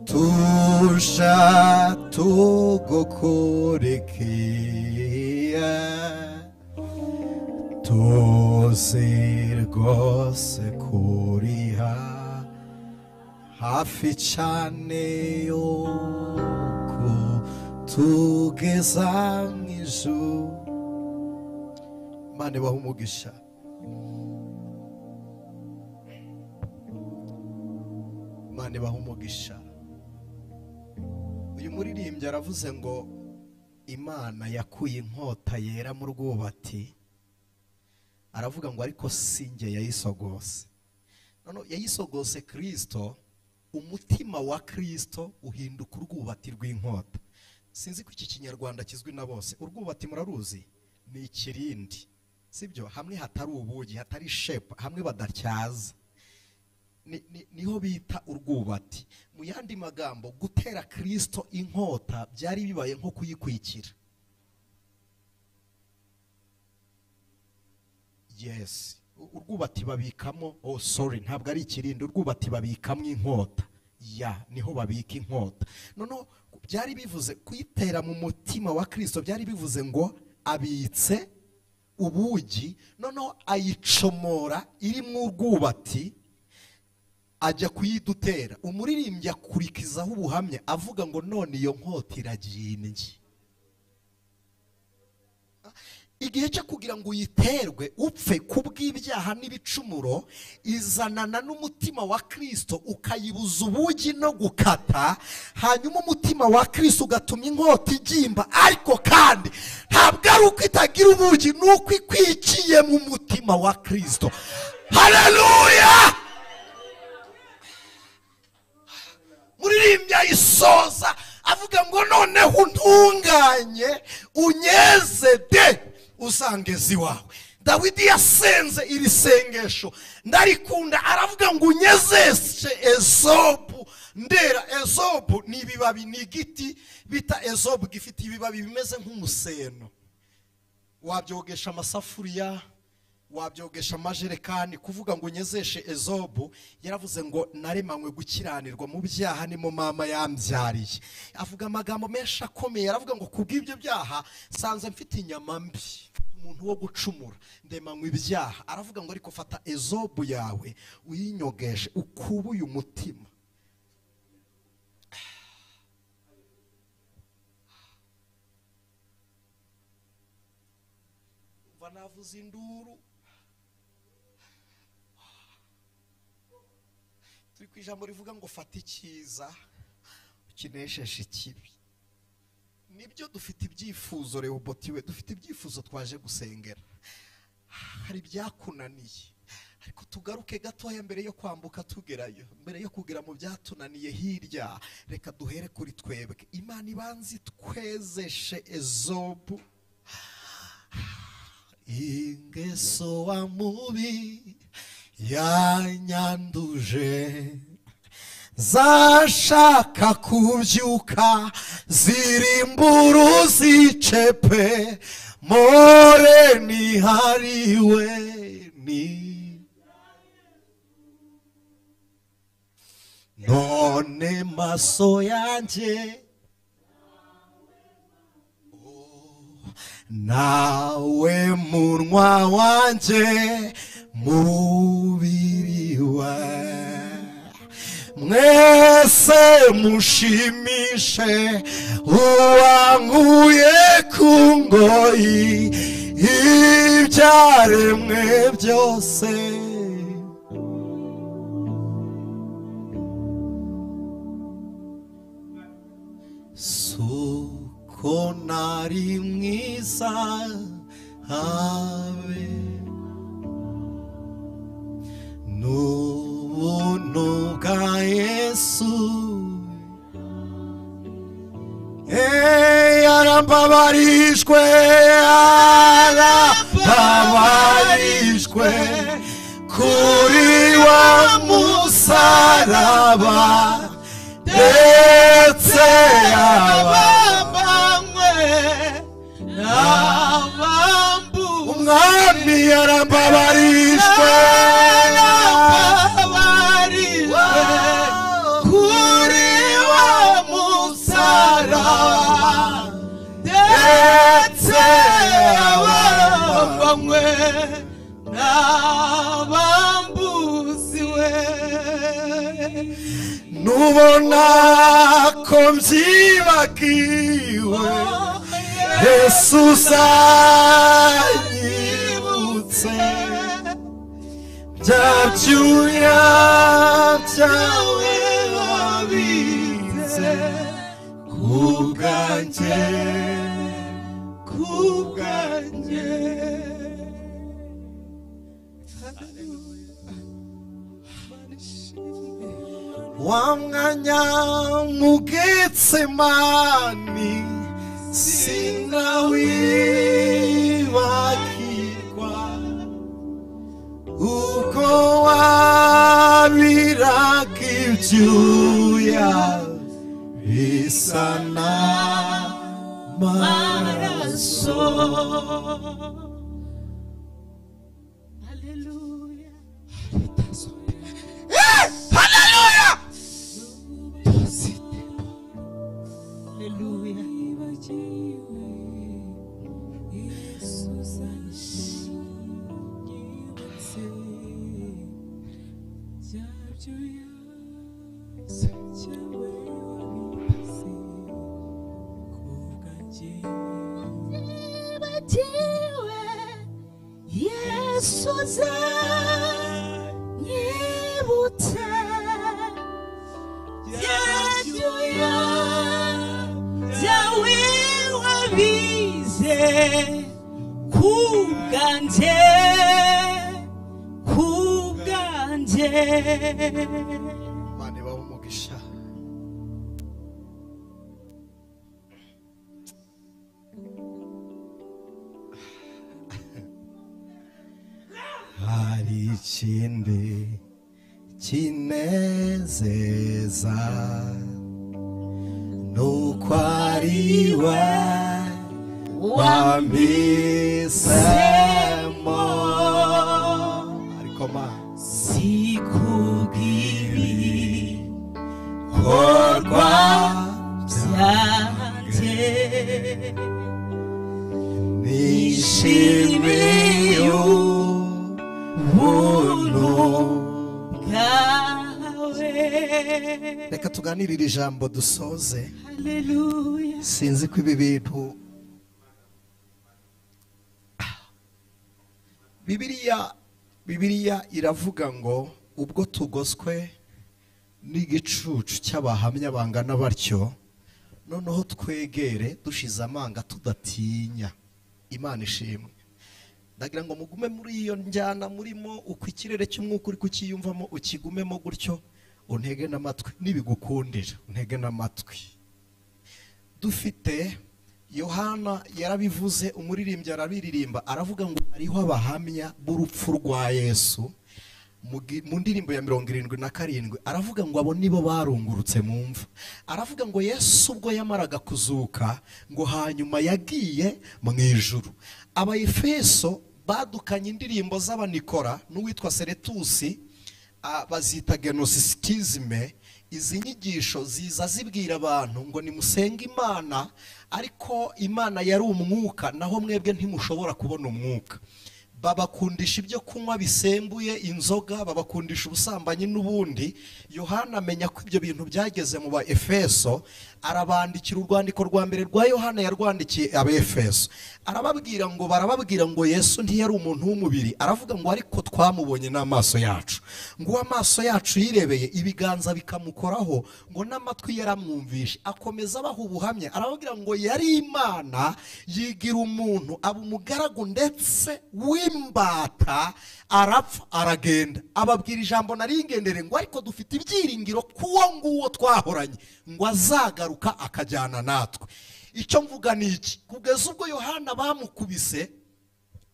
tusha tugukurikiye, tuzi rwose kuriha hafi cyane yuko tugeza mu ijuru. Imana ibahe umugisha. Imana ibahe umugisha. Uyu muririmbyi aravuze ngo Imana yakuye inkota yera mu rwubati, aravuga ngo ariko sinjye yayisogose. None yayisogose Kristo, umutima wa Kristo uhinduka urwubati rw'inkota. Sinzi ko iki kinyarwanda kizwi na bose. Urwubati muraruzi, ni ikirindi, sibyo? Hamwe hatari ubugi, hatari shape, hamwe badatyaza, niho bita urwubati. Mu yandi magambo, gutera Kristo inkota byari bibaye nko kuyikwikira. Yes, urwubati babikamo, oh sorry, ntabwo ari ikirindi, urwubati babikamo inkota. Ya, niho babika inkota. Noneho byari bivuze kuyitera mu mutima wa Kristo, byari bivuze ngo abitse ubugi, noneho ayicomora iri mu rwubati ajya kuyidutera. Umuririmbyi akurikizaho ubuhamya avuga ngo none iyo nkota iragiye. Igihe cyo kugira ngo uyiterwe upfe kubw'ibyaha n'ibicumuro, izanana n'umutima wa Kristo ukayibuza ubugi no gukata, hanyuma umutima wa Kristo ugatuma inkota igimba. Ariko kandi ntabwo ari uko itagira ubugi, ni uko ikwikiye mu mutima wa Kristo. Haleluya! Muririmbyi ayisoza avuga ngo noneho untunganye unyeze de uzangeza iwawe. Dawidi yasenze iri sengesho ndarikunda, aravuga ngo unyezeshe ezobu ndera. Ezobu ni ibibabi, ni igiti bita ezobu gifite ibibabi bimeze nk'umuseno, wabyogesha amasafuriya, wabyogesha amajerekani. Kuvuga ngo unyezeshe ezobu, yaravuze ngo naremanywe gukiranirwa mu byaha nimo mama yambyariye. Avuga amagambo menshi akomeye, aravuga ngo kubw'ibyo byaha sanze mfite inyama mbi, umuntu wo gucumura, ndemanywe ibyaha. Aravuga ngo ariko fata ezobu yawe uyinyogeshe ukubuye umutima. Umva navuze induru. Turi ku ijambo rivuga ngo fata icyiza ukinesheshe ikibi. Nibyo dufite ibyifuzo Rehoboti we, dufite ibyifuzo twaje gusengera, hari ibyakunaniye, ariko tugaruke gatoya mbere yo kwambuka tugerayo, mbere yo kugera mu byatunaniye hirya, reka duhere kuri twebwe. Imana ibanze twezeshe ezobu. Ingeso wa mubi yanyanduje, zashaka kubyuka zirimburu zicepe, more nihariwe ni none maso yanjye nawe munwa wanjye mubiri we, mwese mushimishe uwankuye ku ngoyi ibyaremwe byose. Suko nari mwiza habe n'ubuntu bwa Yesu, yarambabarijwe, yarambabarijwe kuri wa musaraba, ndetse yabambanywe n'abambuzi. Umwami yarambabarijwe, kuri wa musaraba, ndetse yabambanywe n'abambuzi we. Nubona ko mbyibagiwe, Yesu uzanyibutse bya byuya byawe wabitse kubwanjye, kubwanjye. Wa mwanya mu Getsemani sinawibagirwa, uko wabiraga ibyuya bisa n'amaraso. Haleluya. Haleluya. Haleluya. Yesu uzanyibutse bya byawe wabize kubwanjye, kubwanjye. Imana ibahe umugisha. Kindi kinezeza nuko ari we wampisemo. Ariko ma sikubw'ibikorwa byanjye, nishimiye ubuntu bwawe. Reka tuganirire ijambo dusoze. Haleluya. Sinzi ko ibi bintu Bibiliya iravuga ngo ubwo tugoswe n'igicucu cy'abahamya bangana batyo, noneho twegere dushize amanga tudatinya. Imana ishimwe. Ndagira ngo mugume muri iyo njyana murimo, uko ikirere cy'umwuka uri kukiyumvamo ukigumemo gutyo, untege n'amatwi nibigukundira, untege n'amatwi. Dufite Yohana yarabivuze, umuririmbyi arabiririmba, aravuga ngo hariho abahamya b'urupfu rwa Yesu. Mu ndirimbo ya 77 aravuga ngo abo nibo barungurutse mu mva. Aravuga ngo Yesu ubwo yamaraga kuzuka ngo hanyuma yagiye mu ijuru. Abaefeso badukanye indirimbo z'abanikora n'uwitwa Seretusi, bazita gnostisisme. Izi nyigisho ziza zibwira abantu ngo nimusenge Imana, ariko Imana yari umwuka, naho mwebwe ntimushobora kubona umwuka. Babakundisha ibyo kunywa bisembuye, inzoga, babakundisha ubusambanyi n'ubundi. Yohana amenya ko ibyo bintu byageze mu ba Efeso, arabandikira urwandiko rwa mbere rwa Yohana yarwandikiye Abefeso. Arababwira ngo, barababwira ngo Yesu ntiyari umuntu w'umubiri, aravuga ngo ariko twamubonye n'amaso yacu, ngo amaso yacu yirebeye, ibiganza bikamukoraho, ngo n'amatwi yaramwumvishe. Akomeza abaha ubuhamya, arababwira ngo yari Imana yigira umuntu, aba umugaragu ndetse w'imbata, arapfa aragenda. Ababwira ijambo naringendere ngo ariko dufite ibyiringiro kuwo nguwo twahoranye, ngo azagaruka akajyana natwe. Icyo mvuga ni iki? Kugeza ubwo Yohana bamukubise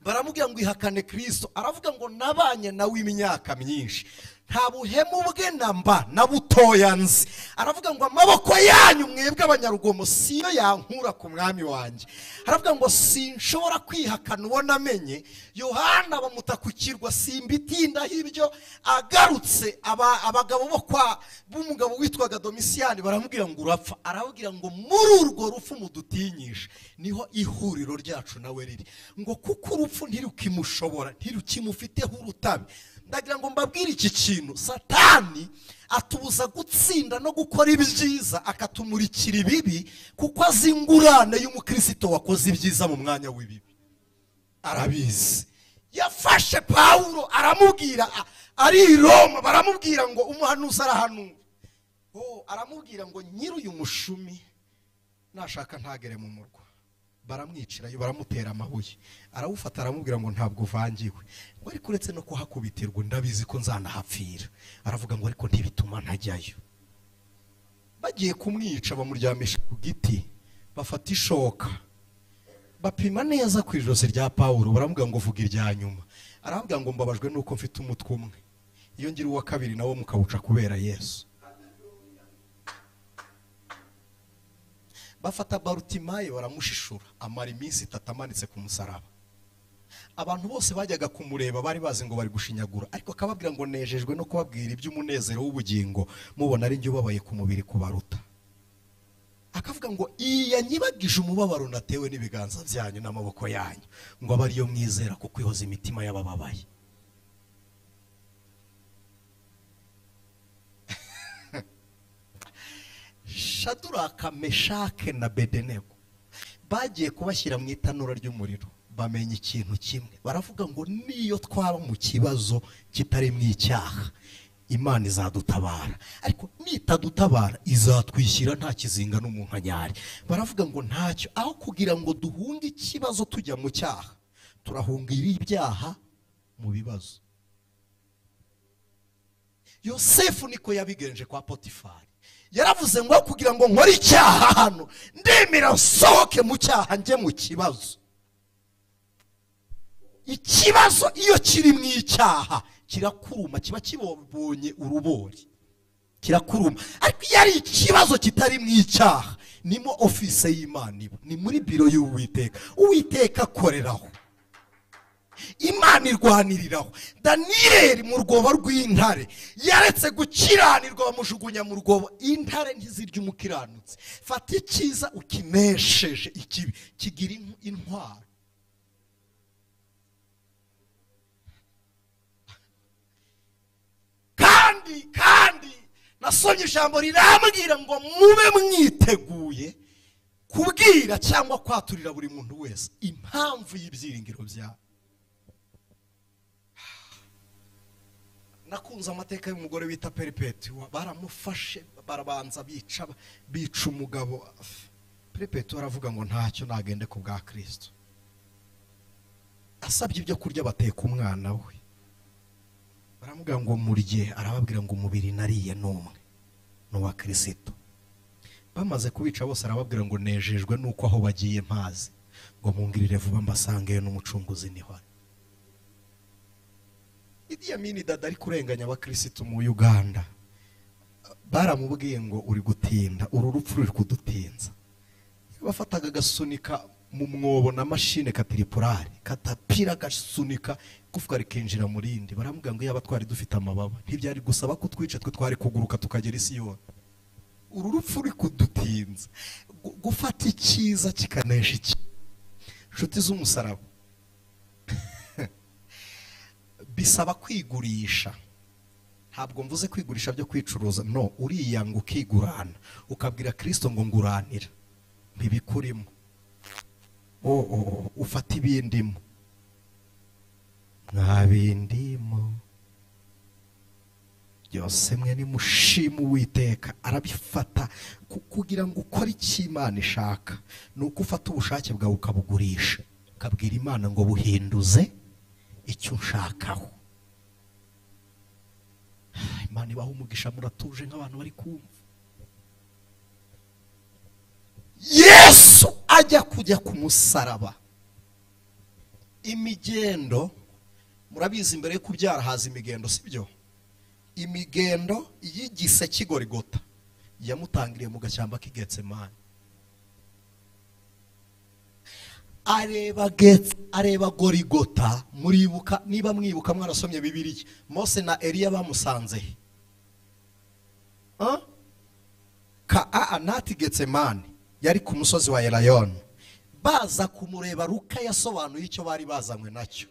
baramubwira ngo ihakane Kristo, aravuga ngo nabanye nawe imyaka myinshi, nta buhemu bwe namba na butoya nzi. Aravuga ngo amaboko yanyu mwebwe abanyarugomo siyo yankura ku mwami wanjye. Aravuga ngo sinshobora kwihakana uwo namenye. Yohana bamuta ku kirwa, simbitindaho ibyo. Agarutse abagabo bo kwa b'umugabo witwaga Domisiyani baramubwira ngo urapfa. Arababwira ngo muri urwo rupfu mudutinyisha niho ihuriro ryacu nawe riri, ngo kuko urupfu ntirukimushobora, ntirukimufiteho urutabi. Ndagira ngo mbabwire iki kintu, Satani atubuza gutsinda no gukora ibyiza, akatumurikira ibibi, kuko azi ingurane y'umukristo wakoze ibyiza mu mwanya w'ibibi. Arabizi. Yafashe Pawulo aramubwira, ari i Roma, baramubwira ngo umuhanuzi arahanura. Aramubwira ngo nyiri uyu mushumi nashaka ntagere mu murwa. Baramwicirayo, baramutera amabuye. Arawufata aramubwira ngo ntabwo uvangiwe, ngo ariko uretse no kuhakubitirwa ndabizi ko nzanahapfira. Aravuga ngo ariko ntibituma ntajyayo. Bagiye kumwica bamuryamisha ku giti, bafata ishoka bapima neza ku ijosi rya Pawulo, baramubwira ngo vuga irya nyuma. Arababwira ngo mbabajwe nuko mfite umutwe umwe, iyo ngira uwa kabiri nawo mukawuca kubera Yesu. Bafata Barutimayo baramushishura, amara iminsi 3 amanitse ku musaraba. Abantu bose bajyaga kumureba bari bazi ngo bari gushinyagura, ariko akababwira ngo nejejwe no kubabwira iby'umunezero w'ubugingo, mubona ari njye ubabaye ku mubiri kubaruta. Akavuga ngo iya nyibagije umubabaro natewe n'ibiganza byanyu n'amaboko yanyu, ngo abe ariyo mwizera kuko ihoza imitima y'abababaye. Shaduraka, Meshake na Bedenego bagiye kubashyira mu itanura ry'umuriro, bamenya ikintu kimwe, baravuga ngo niyo twaba mu kibazo kitari mu icyaha, Imana izadutabara, ariko nitadutabara izatwishyira nta kizinga n'umunkanyari. Baravuga ngo ntacyo, aho kugira ngo duhunge ikibazo tujya mu cyaha, turahungira ibyaha mu bibazo. Yosefu niko yabigenje kwa Potifari. Yaravuze ngo kugira ngo nkore icyaha hano, ndemera nsohoke mu cyaha njye mu kibazo. Ikibazo iyo kiri mu icyaha Kirakuruma, kiba kibonye urubori, kirakuruma. Ariko iyo ari ikibazo kitari mu icyaha, nimo office y'Imana iba, ni muri biro y'Uwiteka. Uwiteka akoreraho, Imana irwaniriraho. Daniyeli mu rwobo rw'intare yaretse gukiranirwa, bamujugunya mu rwobo. Intare ntizirya umukiranutsi. Fata icyiza ukinesheje ikibi, kigira intwaro. Kandi nasomye ijambo rirambwira ngo mube mwiteguye kubwira cyangwa kwaturira buri muntu wese impamvu y'ibyiringiro byawe. Nakunze amateka y'umugore wita Perpetua. Baramufashe barabanza bica umugabo. Perpetua aravuga ngo ntacyo, nagende ku bwa Kristo. Asabye ibyo kurya bateka umwana we, baramubwira ngo murye, arababwira ngo umubiri nariye n'umwe ni uwa Kristo. Bamaze kubica bose arababwira ngo nejejwe nuko aho bagiye mpazi, ngo mungirire vuba mbasangeyo n'umucunguzi niho ari. Idi Amin Dada ari kurenganya abakirisitu mu Uganda, baramubwiye ngo uri gutinda, uru rupfu ruri kudutinza. Bafataga gasunika mu mwobo na mashine katiripurari, katapira gasunika gufwa rikinjira mu rindi. Baramubwira ngo yaba twari dufite amababa ntibyari gusaba ko twice, twe twari kuguruka tukagera isi yose. Uru rupfu ruri kudutinza. Gufata icyiza kikanesha iki. Inshuti z'umusaraba, bisaba kwigurisha. Ntabwo mvuze kwigurisha byo kwicuruza, no, uriyanga ukigurana, ukabwira Kristo ngo nguranira ntibikurimo, ufata ibindimo, mwabindimo byose mwe nimushima Uwiteka. Arabifata kugira ngo ukore icyo Imana ishaka. Nuko ufata ubushake bwawe ukabugurisha, ukabwira Imana ngo buhinduze icyo ushakaho. Imana ibaha umugisha, muratuje nk'abantu bari kumva. Yesu ajya kujya ku musaraba, imigendo murabizi, imbere yo kubyara haza imigendo, sibyo? Imigendo y'igise cy'Igorigota yamutangiriye mu gashyamba k'Igetsemani. Areba Gorigota. Muribuka, niba mwibuka mwarasomye Bibiliya, Mose na Eliya bamusanze he? Ka nati Getsemani, yari ku musozi wa Elayono. Baza kumureba, Luka yasobanuye icyo bari bazanywe nacyo.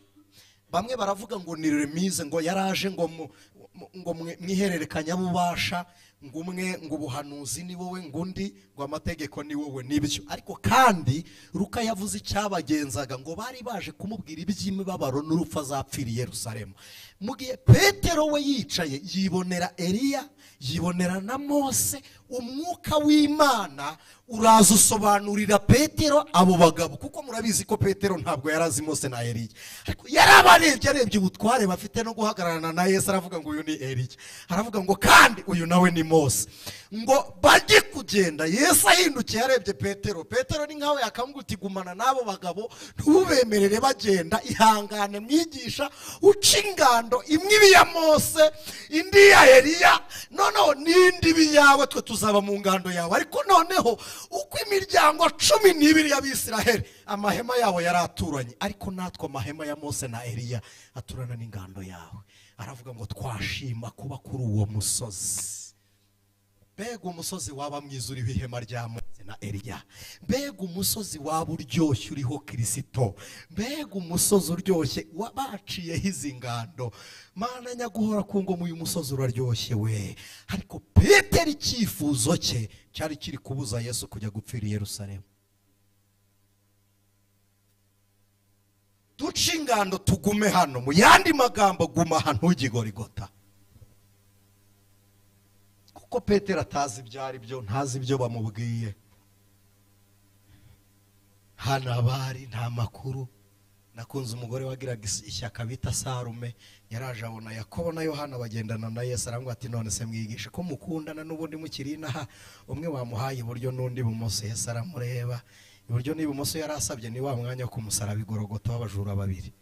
Bamwe baravuga ngo ni remise, ngo yaraje ngo mwihererekanya bubasha, ngo umwe ngo ubuhanuzi ni wowe, ngo undi ngo amategeko ni wowe, nibyo. Ariko kandi Luka yavuze icyabagenzaga, ngo bari baje kumubwira iby'imibabaro n'urupfu azapfira i Yerusalemu. Mu gihe Petero we yicaye yibonera Eliya, yibonera na Mose, umwuka w'Imana uraza usobanurira Petero abo bagabo, kuko murabizi ko Petero ntabwo yarazi Mose na Eliya, ariko yarabarebye, arebye ubutware bafite no guhagararana na Yesu, aravuga ngo uyu ni Eliya, aravuga ngo kandi uyu nawe ni Mose. Ngo bajye kugenda, Yesu ahindukiye arebye Petero. Petero ni nkawe yakamubwira gumana n'abo bagabo, ntubemerere bagenda, ihangane mwigisha, uca ingando imwe ibi ya Mose, indi ya Eliya, noneho n'indi ibi yawe, twe tuzaba mu ngando yawe. Ariko noneho uko imiryango 12 y'Abisiraheli amahema yabo yaraturanye, ariko natwe amahema ya Mose na Eliya aturana n'ingando yawe. Aravuga ngo twashima kuba kuri uwo musozi. Mbega umusozi waba mwiza uriho ihema rya Mose na Eliya, mbega umusozi waba uryoshye uriho Kristo, mbega umusozi uryoshye wabaciyeho izi ngando. Mana nyaguhora ku ngoma, uyu musozi uraryoshye we. Ariko Petero icyifuzo cye cyari kiri kubuza Yesu kujya gupfira i Yerusalemu. Duce ingando tugume hano, mu yandi magambo guma hano ujye i Gorigota. Kuko Petero atazi ibyo ari byo, ntazi ibyo bamubwiye. Hano abari nta makuru. Nakunze umugore wagiraga ishyaka bita Sarume, yaraje abona Yakobo na Yohana bagendana na Yesu, aramubwira ati none se mwigishe ko mukundana n'ubundi mukiri inaha, umwe wamuhaye iburyo n'undi ibumoso. Yesu aramureba iburyo n'ibumoso, yarasabye ni wa mwanya wo kumusaraba igorogota w'abajura babiri.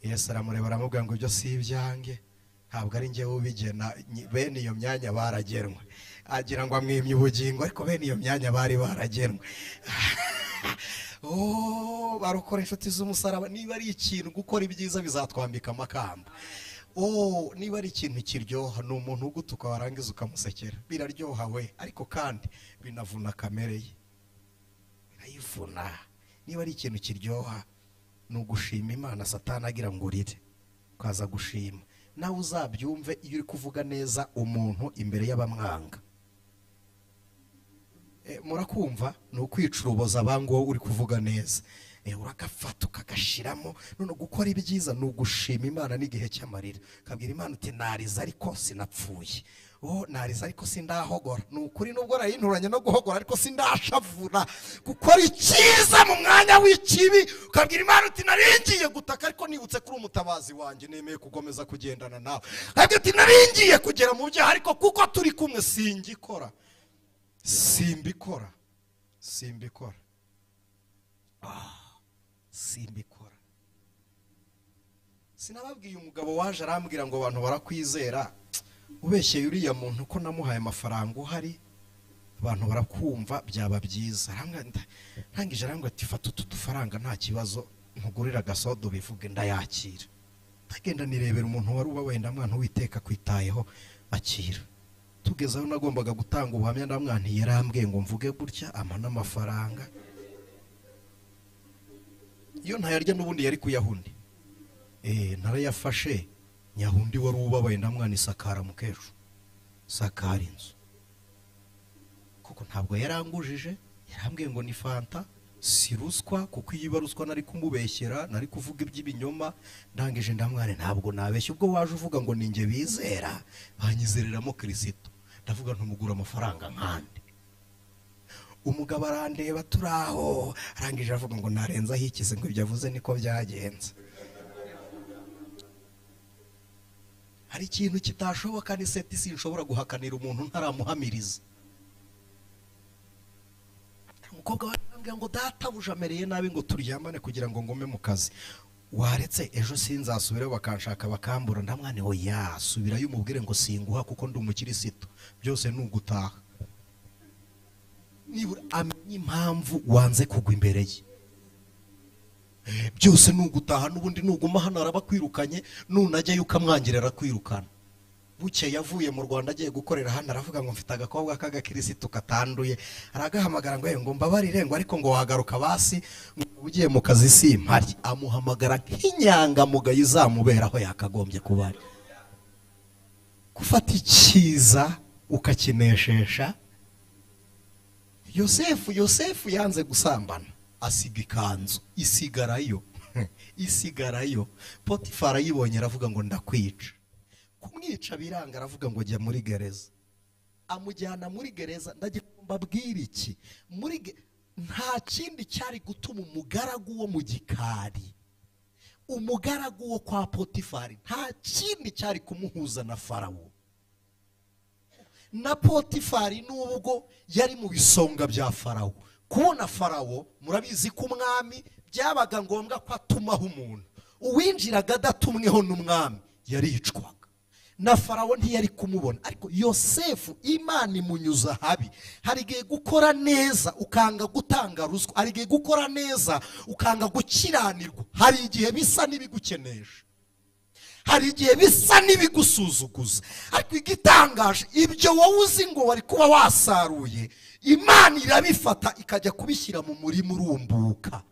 Yesu aramureba aramubwira ngo ibyo si ibyanjye, Ntabwo ari njyewe ubigena, bene iyo myanya baragenwe. Agira ngo amwimye ubugingo, ariko bene iyo myanya bari baragenwe. Oh, barokora inshuti z'umusaraba, niba ari ikintu gukora ibyiza bizatwambika amakamba. Oh, niba ari ikintu kiryoha ni umuntu ugutuka warangiza ukamusekera, biraryoha we, ariko kandi binavuna kamere ye, birayivuna. Niba ari ikintu kiryoha ni ugushima Imana, Satani agira ngo urire ukaza gushima. Nawe uzabyumve iyo uri kuvuga neza umuntu imbere y'abamwanga. Murakumva ni ukwicuruboza abango uri kuvuga neza. Uragafata ukagashiramo. None gukora ibyiza ni ugushima Imana n'igihe cy'amarira, ukabwira Imana uti nariza ariko sinapfuye, oh nariza ariko sindahogora. Ni ukuri nubwo nayinturanye no guhogora ariko sindashavura. Gukora icyiza mu mwanya w'ikibi, ukabwira Imana uti naringiye gutaka ariko nibutse kuri umutabazi wanjye, nemeye kugomeza kugendana nawe. Ukabwira uti naringiye kugera mu byaha ariko kuko turi kumwe singikora, simbikora, simbikora, simbikora. Sinababwiye umugabo waje arambwira ngo abantu barakwizera, ubeshyeye uriya muntu ko namuhaye amafaranga uhari, abantu barakumva byaba byiza. Arangije arambwira ati fata utu dufaranga nta kibazo, nkugurira agasodo bivuge ndayakira. Ndagenda nirebera umuntu wari uba wenda mwana Uwiteka kwitayeho, akira. Tugeze aho nagombaga gutanga ubuhamya, ndamwana yarambwiye ngo mvuge gutya ampa n'amafaranga. Iyo ntayarya n'ubundi yari kuyahundi. Narayafashe nyahundi wari ubabaye, ndamwana isakara mukesho, sakara inzu. Kuko ntabwo yarangujije, yarambwiye ngo ni fanta, si ruswa, kuko iyo iba ruswa nari kumubeshyera, nari kuvuga iby'ibinyoma. Ndangije ndamwana ntabwo nabeshya, ubwo waje uvuga ngo ninjye bizera, banyizereramo Kristo. Ndavuga ntumugura amafaranga nkande. Umugabo arandeba turaho, arangije avuga ngo narenza hikize ngo ibyo avuze niko byagenze. Hari ikintu kitashoboka ni seti, sinshobora guhakanira umuntu ntaramuhamiriza. Umukobwa warambwira ngo databuja amereye nabi ngo turyamane kugira ngo ngome mu kazi. Waretse ejo sinzasubirayo bakanshaka bakambura. Ndamwana oya, subirayo umubwire ngo singuha kuko ndi umukirisitu, byose ni ugutaha. Nibura amenye impamvu wanze kugwa imbere ye, byose ni ugutaha. N'ubundi nuguma hano arabakwirukanye, nunajyayo ukamwangira arakwirukana. Buke yavuye mu Rwanda agiye gukorera hano, aravuga ngo mfite agakobwa k'agakirisitu katanduye, aragahamagara ngo ngo mbabarire ngo ariko ngo wagaruka basi ugiye mu kazi simpari. Amuhamagara nk'inyangamugayo izamuberaho yakagombye kuba ari. Gufata icyiza ukakineshesha. Yosefu yanze gusambana, asiga ikanzu isigarayo, isigarayo. Potifari ayibonye aravuga ngo ndakwica. Kumwica biranga, aravuga ngo jya muri gereza. Amujyana muri gereza. Ndagira mbabwire iki, muri nta kindi cyari gutuma umugaragu wo mu gikari, umugaragu wo kwa Potifari, nta kindi cyari kumuhuza na Farawo. Na Potifari nubwo yari mu bisonga bya Farawo, kubona Farawo murabizi ko umwami byabaga ngombwa ko atumaho umuntu, uwinjiraga adatumweho n'umwami yaricwaga. Na Farawo ntiyari kumubona, ariko Yosefu Imana imunyuza habi. Hari igihe gukora neza ukanga gutanga ruswa, hari igihe gukora neza ukanga gukiranirwa, hari igihe bisa n'ibigukenesha, hari igihe bisa n'ibigusuzuguza. Ariko igitangaje, ibyo wowe uzi ngo wari kuba wasaruye, Imana irabifata ikajya kubishyira mu murima urumbuka,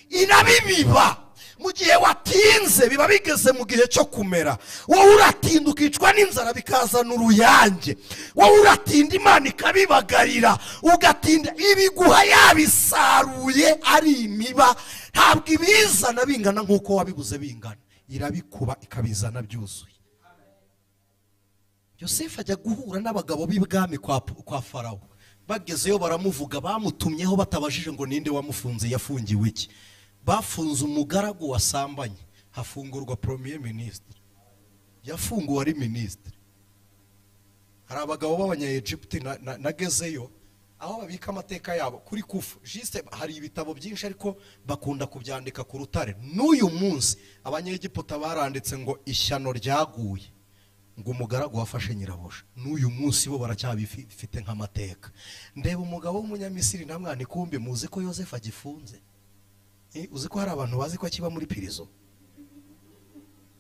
irabibiba. Mu gihe watinze biba bigeze mu gihe cyo kumera, wowe uratinda ukicwa n'inzara bikazana uruyange, wowe uratinda Imana ikabibagarira, ugatinda ibiguha yabisaruye ari imiba, ntabwo ibizana bingana nk'uko wabibuze bingana, irabikuba ikabizana byuzuye. Yosefu ajya guhura n'abagabo b'ibwami kwa Farawo. Bagezeyo baramuvuga, bamutumyeho batabajije ngo ninde wamufunze, yafungiwe iki. Bafunze umugaragu wasambanye, hafungurwa premier ministre. Yafunguwe ari ministre. Hari abagabo b'abanya-Egypte nagezeyo aho babika amateka yabo kuri Kufu. Juste hari ibitabo byinshi ariko bakunda kubyandika ku rutare. N'uyu munsi abanyegiputa baranditse ngo ishyano ryaguye Ngo umugaragu wafashe nyirabuja, n'uyu munsi bo baracyabifite nk'amateka. Ndeba umugabo w'umunyamisiri na mwana ikumbi, muzi ko Yosefu agifunze? Uzi ko hari abantu bazi ko akiba muri pirizo?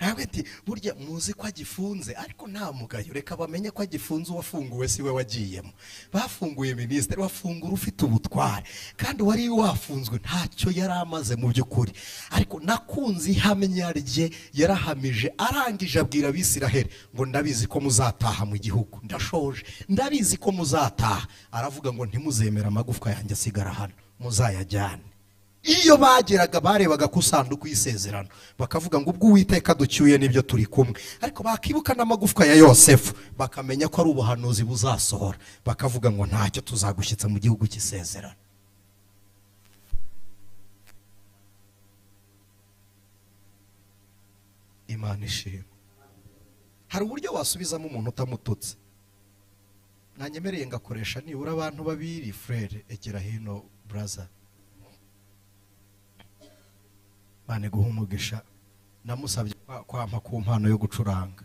Ntabwo ati burya muzi ko agifunze, ariko nta mugayo, reka bamenye ko agifunze. Uwafunguwe si we wagiyemo, bafunguye minisitiri, wafungura ufite ubutware, kandi wari wafunzwe ntacyo yari amaze mu by'ukuri. Ariko nakunze ihamya rye, yarahamije, arangije abwira Abisiraheli ngo ndabizi ko muzataha mu gihugu, ndashoje, ndabizi ko muzataha. Aravuga ngo ntimuzemera amagufwa yanjye asigara hano, muzayajyane. Iyo bageraga barebaga ku sanduku y'isezerano bakavuga ngo ubwo Uwiteka ducyuye nibyo turi kumwe, ariko bakibuka n'amagufwa ya Yosefu bakamenya ko ari ubuhanuzi buzasohora, bakavuga ngo ntacyo tuzagushyitsa mu gihugu cy'isezerano. Imana ishimwe. Hari uburyo wasubizamo umuntu utamututse. Nanyemereye ngakoresha nibura abantu babiri. Frere egera hino, brother. Mane guha umugisha, namusabye kwampa ku mpano yo gucuranga,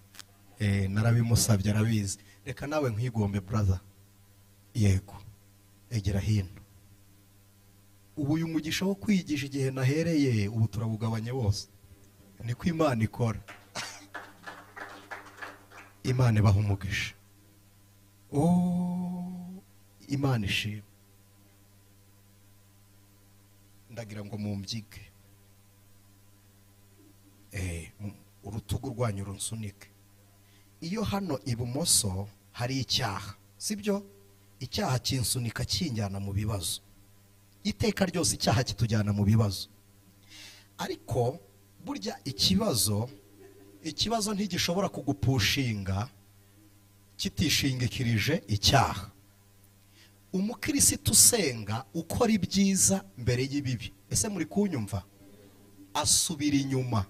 narabimusabye arabizi. Reka nawe nkwigombe brother. Yego, egera hino. Ubu uyu mugisha wo kwigisha igihe nahereye ubu turabugabanye bose, niko Imana ikora. Imana ibaha umugisha. Oh, Imana ishimwe. Ndagira ngo mumbyige, urutugu rwanyu runsunike. Iyo hano ibumoso hari icyaha, sibyo? Icyaha kinsunika kinjyana mu bibazo. Iteka ryose icyaha kitujyana mu bibazo. Ariko burya ikibazo ntigishobora kugupushinga kitishingikirije icyaha. Umukirisitu usenga ukora ibyiza mbere y'ibibi, ese muri kunyumva? Asubira inyuma.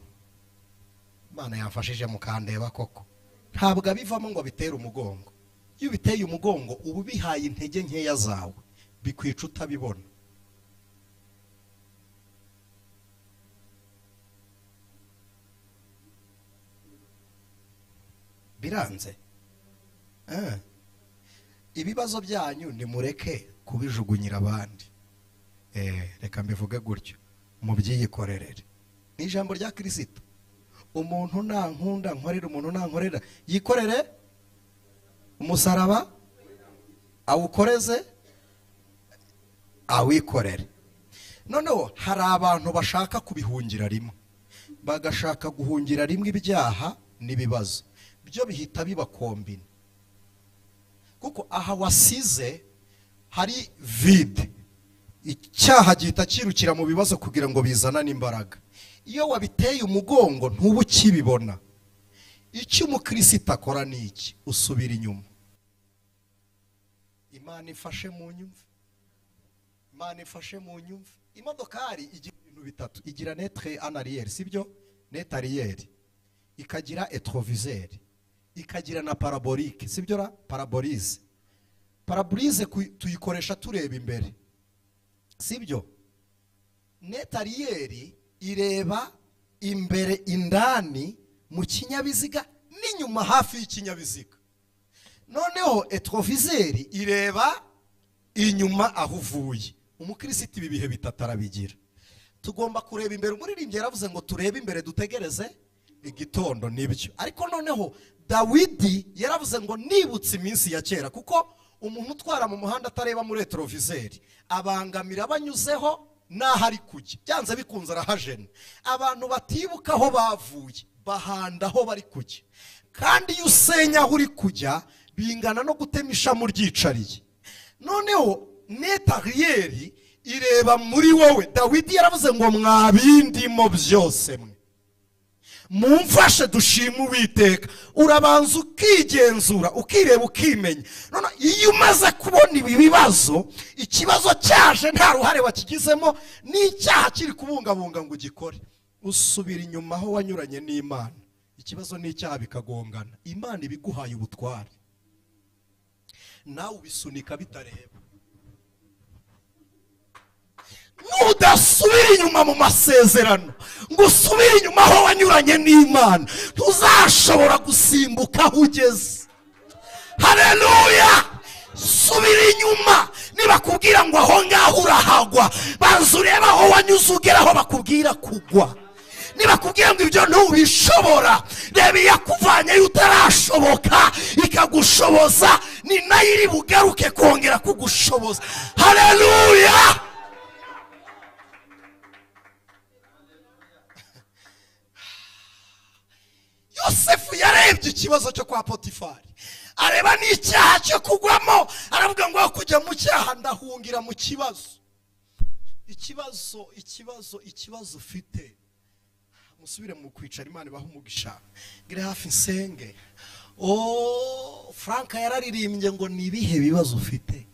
Imana yamfashije mukandeba koko. Ntabwo abivamo ngo bitere umugongo. Iyo biteye umugongo uba ubihaye intege nkeya zawe, bikwica utabibona. Biranze. Ibibazo byanyu nimureke kubijugunyira abandi. Reka mbivuge gutyo, mubyiyikorerere. Ni ijambo rya Kristo. Umuntu nankunda nkorera, umuntu nankorera yikorere umusaraba awukoreze awikorere. Noneho hari abantu bashaka kubihungira rimwe, bagashaka guhungira rimwe ibyaha n'ibibazo byo bihita bibakombina, kuko aha wasize hari vide, icyaha gihita kirukira mu bibazo kugira ngo bizanane imbaraga. Iyo wabiteye umugongo ntuba ukibibona. Icyo umukristo akora ni iki? Usubira inyuma. Imana ifashe mu nyumve. Imana ifashe mu nyumve. Imodokari igira ibintu bitatu, igira netre en arrière, sibyo? Net arrière, ikagira rétroviseur, ikagira na parabolique, sibyo ra? Parabolise. Parabolise tuyikoresha tureba imbere, sibyo? Net arrière ireba imbere indani mu kinyabiziga n'inyuma hafi y'ikinyabiziga. Noneho rétroviseur ireba inyuma aho uvuye. Umukristo ibi bihe bitatu arabigira. Tugomba kureba imbere. Umuririmbyi yaravuze ngo turebe imbere dutegereze igitondo, nibyo. Ariko noneho Dawidi yaravuze ngo nibutse iminsi ya kera, kuko umuntu utwara mu muhanda atareba muri rétroviseur abangamira abanyuzeho naho ari kujya, byanze bikunze arahajena. Abantu batibuka aho bavuye bahanda aho bari kujya, kandi iyo usenya aho uri kujya bingana no gutema ishami ryicariye. Noneho net arrière ireba muri wowe. Dawidi yaravuze ngo mwabindimo byose mwe mumfashe dushime Uwiteka. Urabanza ukigenzura, ukireba, ukimenya. None iyo umaze kubona ibi bibazo, ikibazo cyaje nta ruhare wakigizemo, n'icyaha kiri kubungabunga ngo ugikore, usubira inyuma aho wanyuranye n'Imana. Ikibazo n'icyaha bikagongana. Imana ibiguhaye ubutware, nawe ubisunika bitareba. Nudasubira inyuma mu masezerano, ngo usubire inyuma aho wanyuranye n'Imana, ntuzashobora gusimbuka aho ugeze. Haleluya! Subira inyuma, nibakubwira ngo aho ngaho urahagwa, banza urebe aho wanyuze ugera aho bakubwira kugwa. Nibakubwira ngo ibyo ntubishobora, reba iyakuvanyeyo utarashoboka ikagushoboza, ni nayo iri bugaruke kongera kugushoboza. Haleluya! Yosefu yarebye ikibazo cyo kwa Potifari, areba n'icyaha cyo kugwamo, aravuga ngo kujya mu cyaha ndahungira mu kibazo. Ikibazo, ikibazo, ikibazo ufite, musubire mu kwicara, Imana ibahe umugisha, ngire hafi nsenge. Oh, Frank yararirimbye ngo ni ibihe bibazo ufite.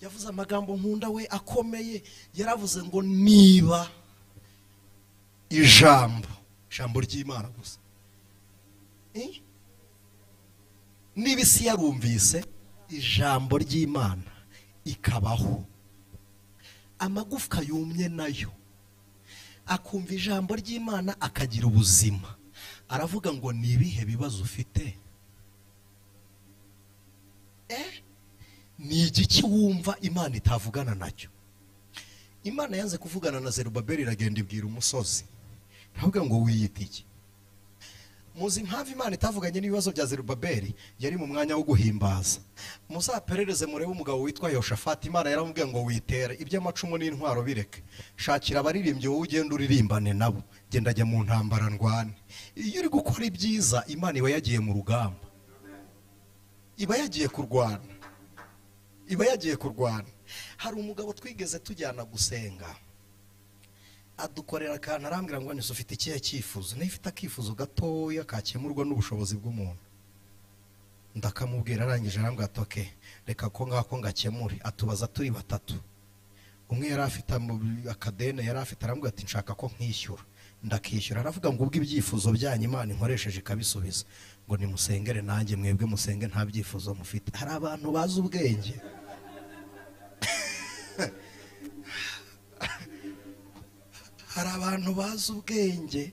Yavuze amagambo nkunda we akomeye, yaravuze ngo niba ijambo, ijambo ry'Imana gusa, niba isi yarumvise ijambo ry'Imana ikabaho, amagufwa yumye nayo akumva ijambo ry'Imana akagira ubuzima, aravuga ngo ni ibihe bibazo ufite? Ni igiki wumva Imana itavugana nacyo? Imana yanze kuvugana na Zerubabeli, iragenda ibwira umusozi, iravuga ngo wiyita iki? Muzi impamvu Imana itavuganye n'ibibazo bya Zerubabeli? Yari mu mwanya wo guhimbaza. Muzaperereze murebe umugabo witwa Yoshafati, Imana yaramubwiye ngo witere iby'amacumu n'intwaro bireke, shakira abaririmbyi wowe ugenda uririmbane nabo, genda ajya mu ntambara ndwane. Iyo uri gukora ibyiza, Imana iba yagiye mu rugamba, iba yagiye kurwana, iba yagiye kurwana. Hari umugabo twigeze tujyana gusenga, adukorera akantu, arambwira ngo nise ufite ikihe cyifuzo? Niba ufite akifuzo gatoya kakemurwa n'ubushobozi bw'umuntu, ndakamubwira. Arangije arambwira ati okay, reka ko ngako ngakemure. Atubaza turi batatu, umwe yari afite akadene yari afite, arambwira ati nshaka ko nkishyura, ndakishyura. Aravuga ngo ubwo ibyifuzo byanyu Imana inkoresheje ikabisubiza, ngo nimusengere nanjye mwebwe musenge nta byifuzo mufite. Hari abantu bazi ubwenge. Hari abantu bazi ubwenge.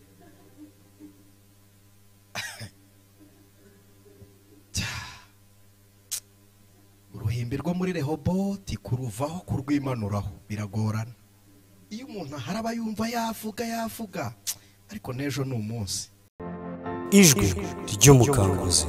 Uruhimbi rwo muri Rehoboti kuruvaho kurwimanuraho biragorana. Iyo umuntu aharaba yumva yavuga yavuga, ariko n'ejo ni umunsi. Ijwi ry'umukanguzi.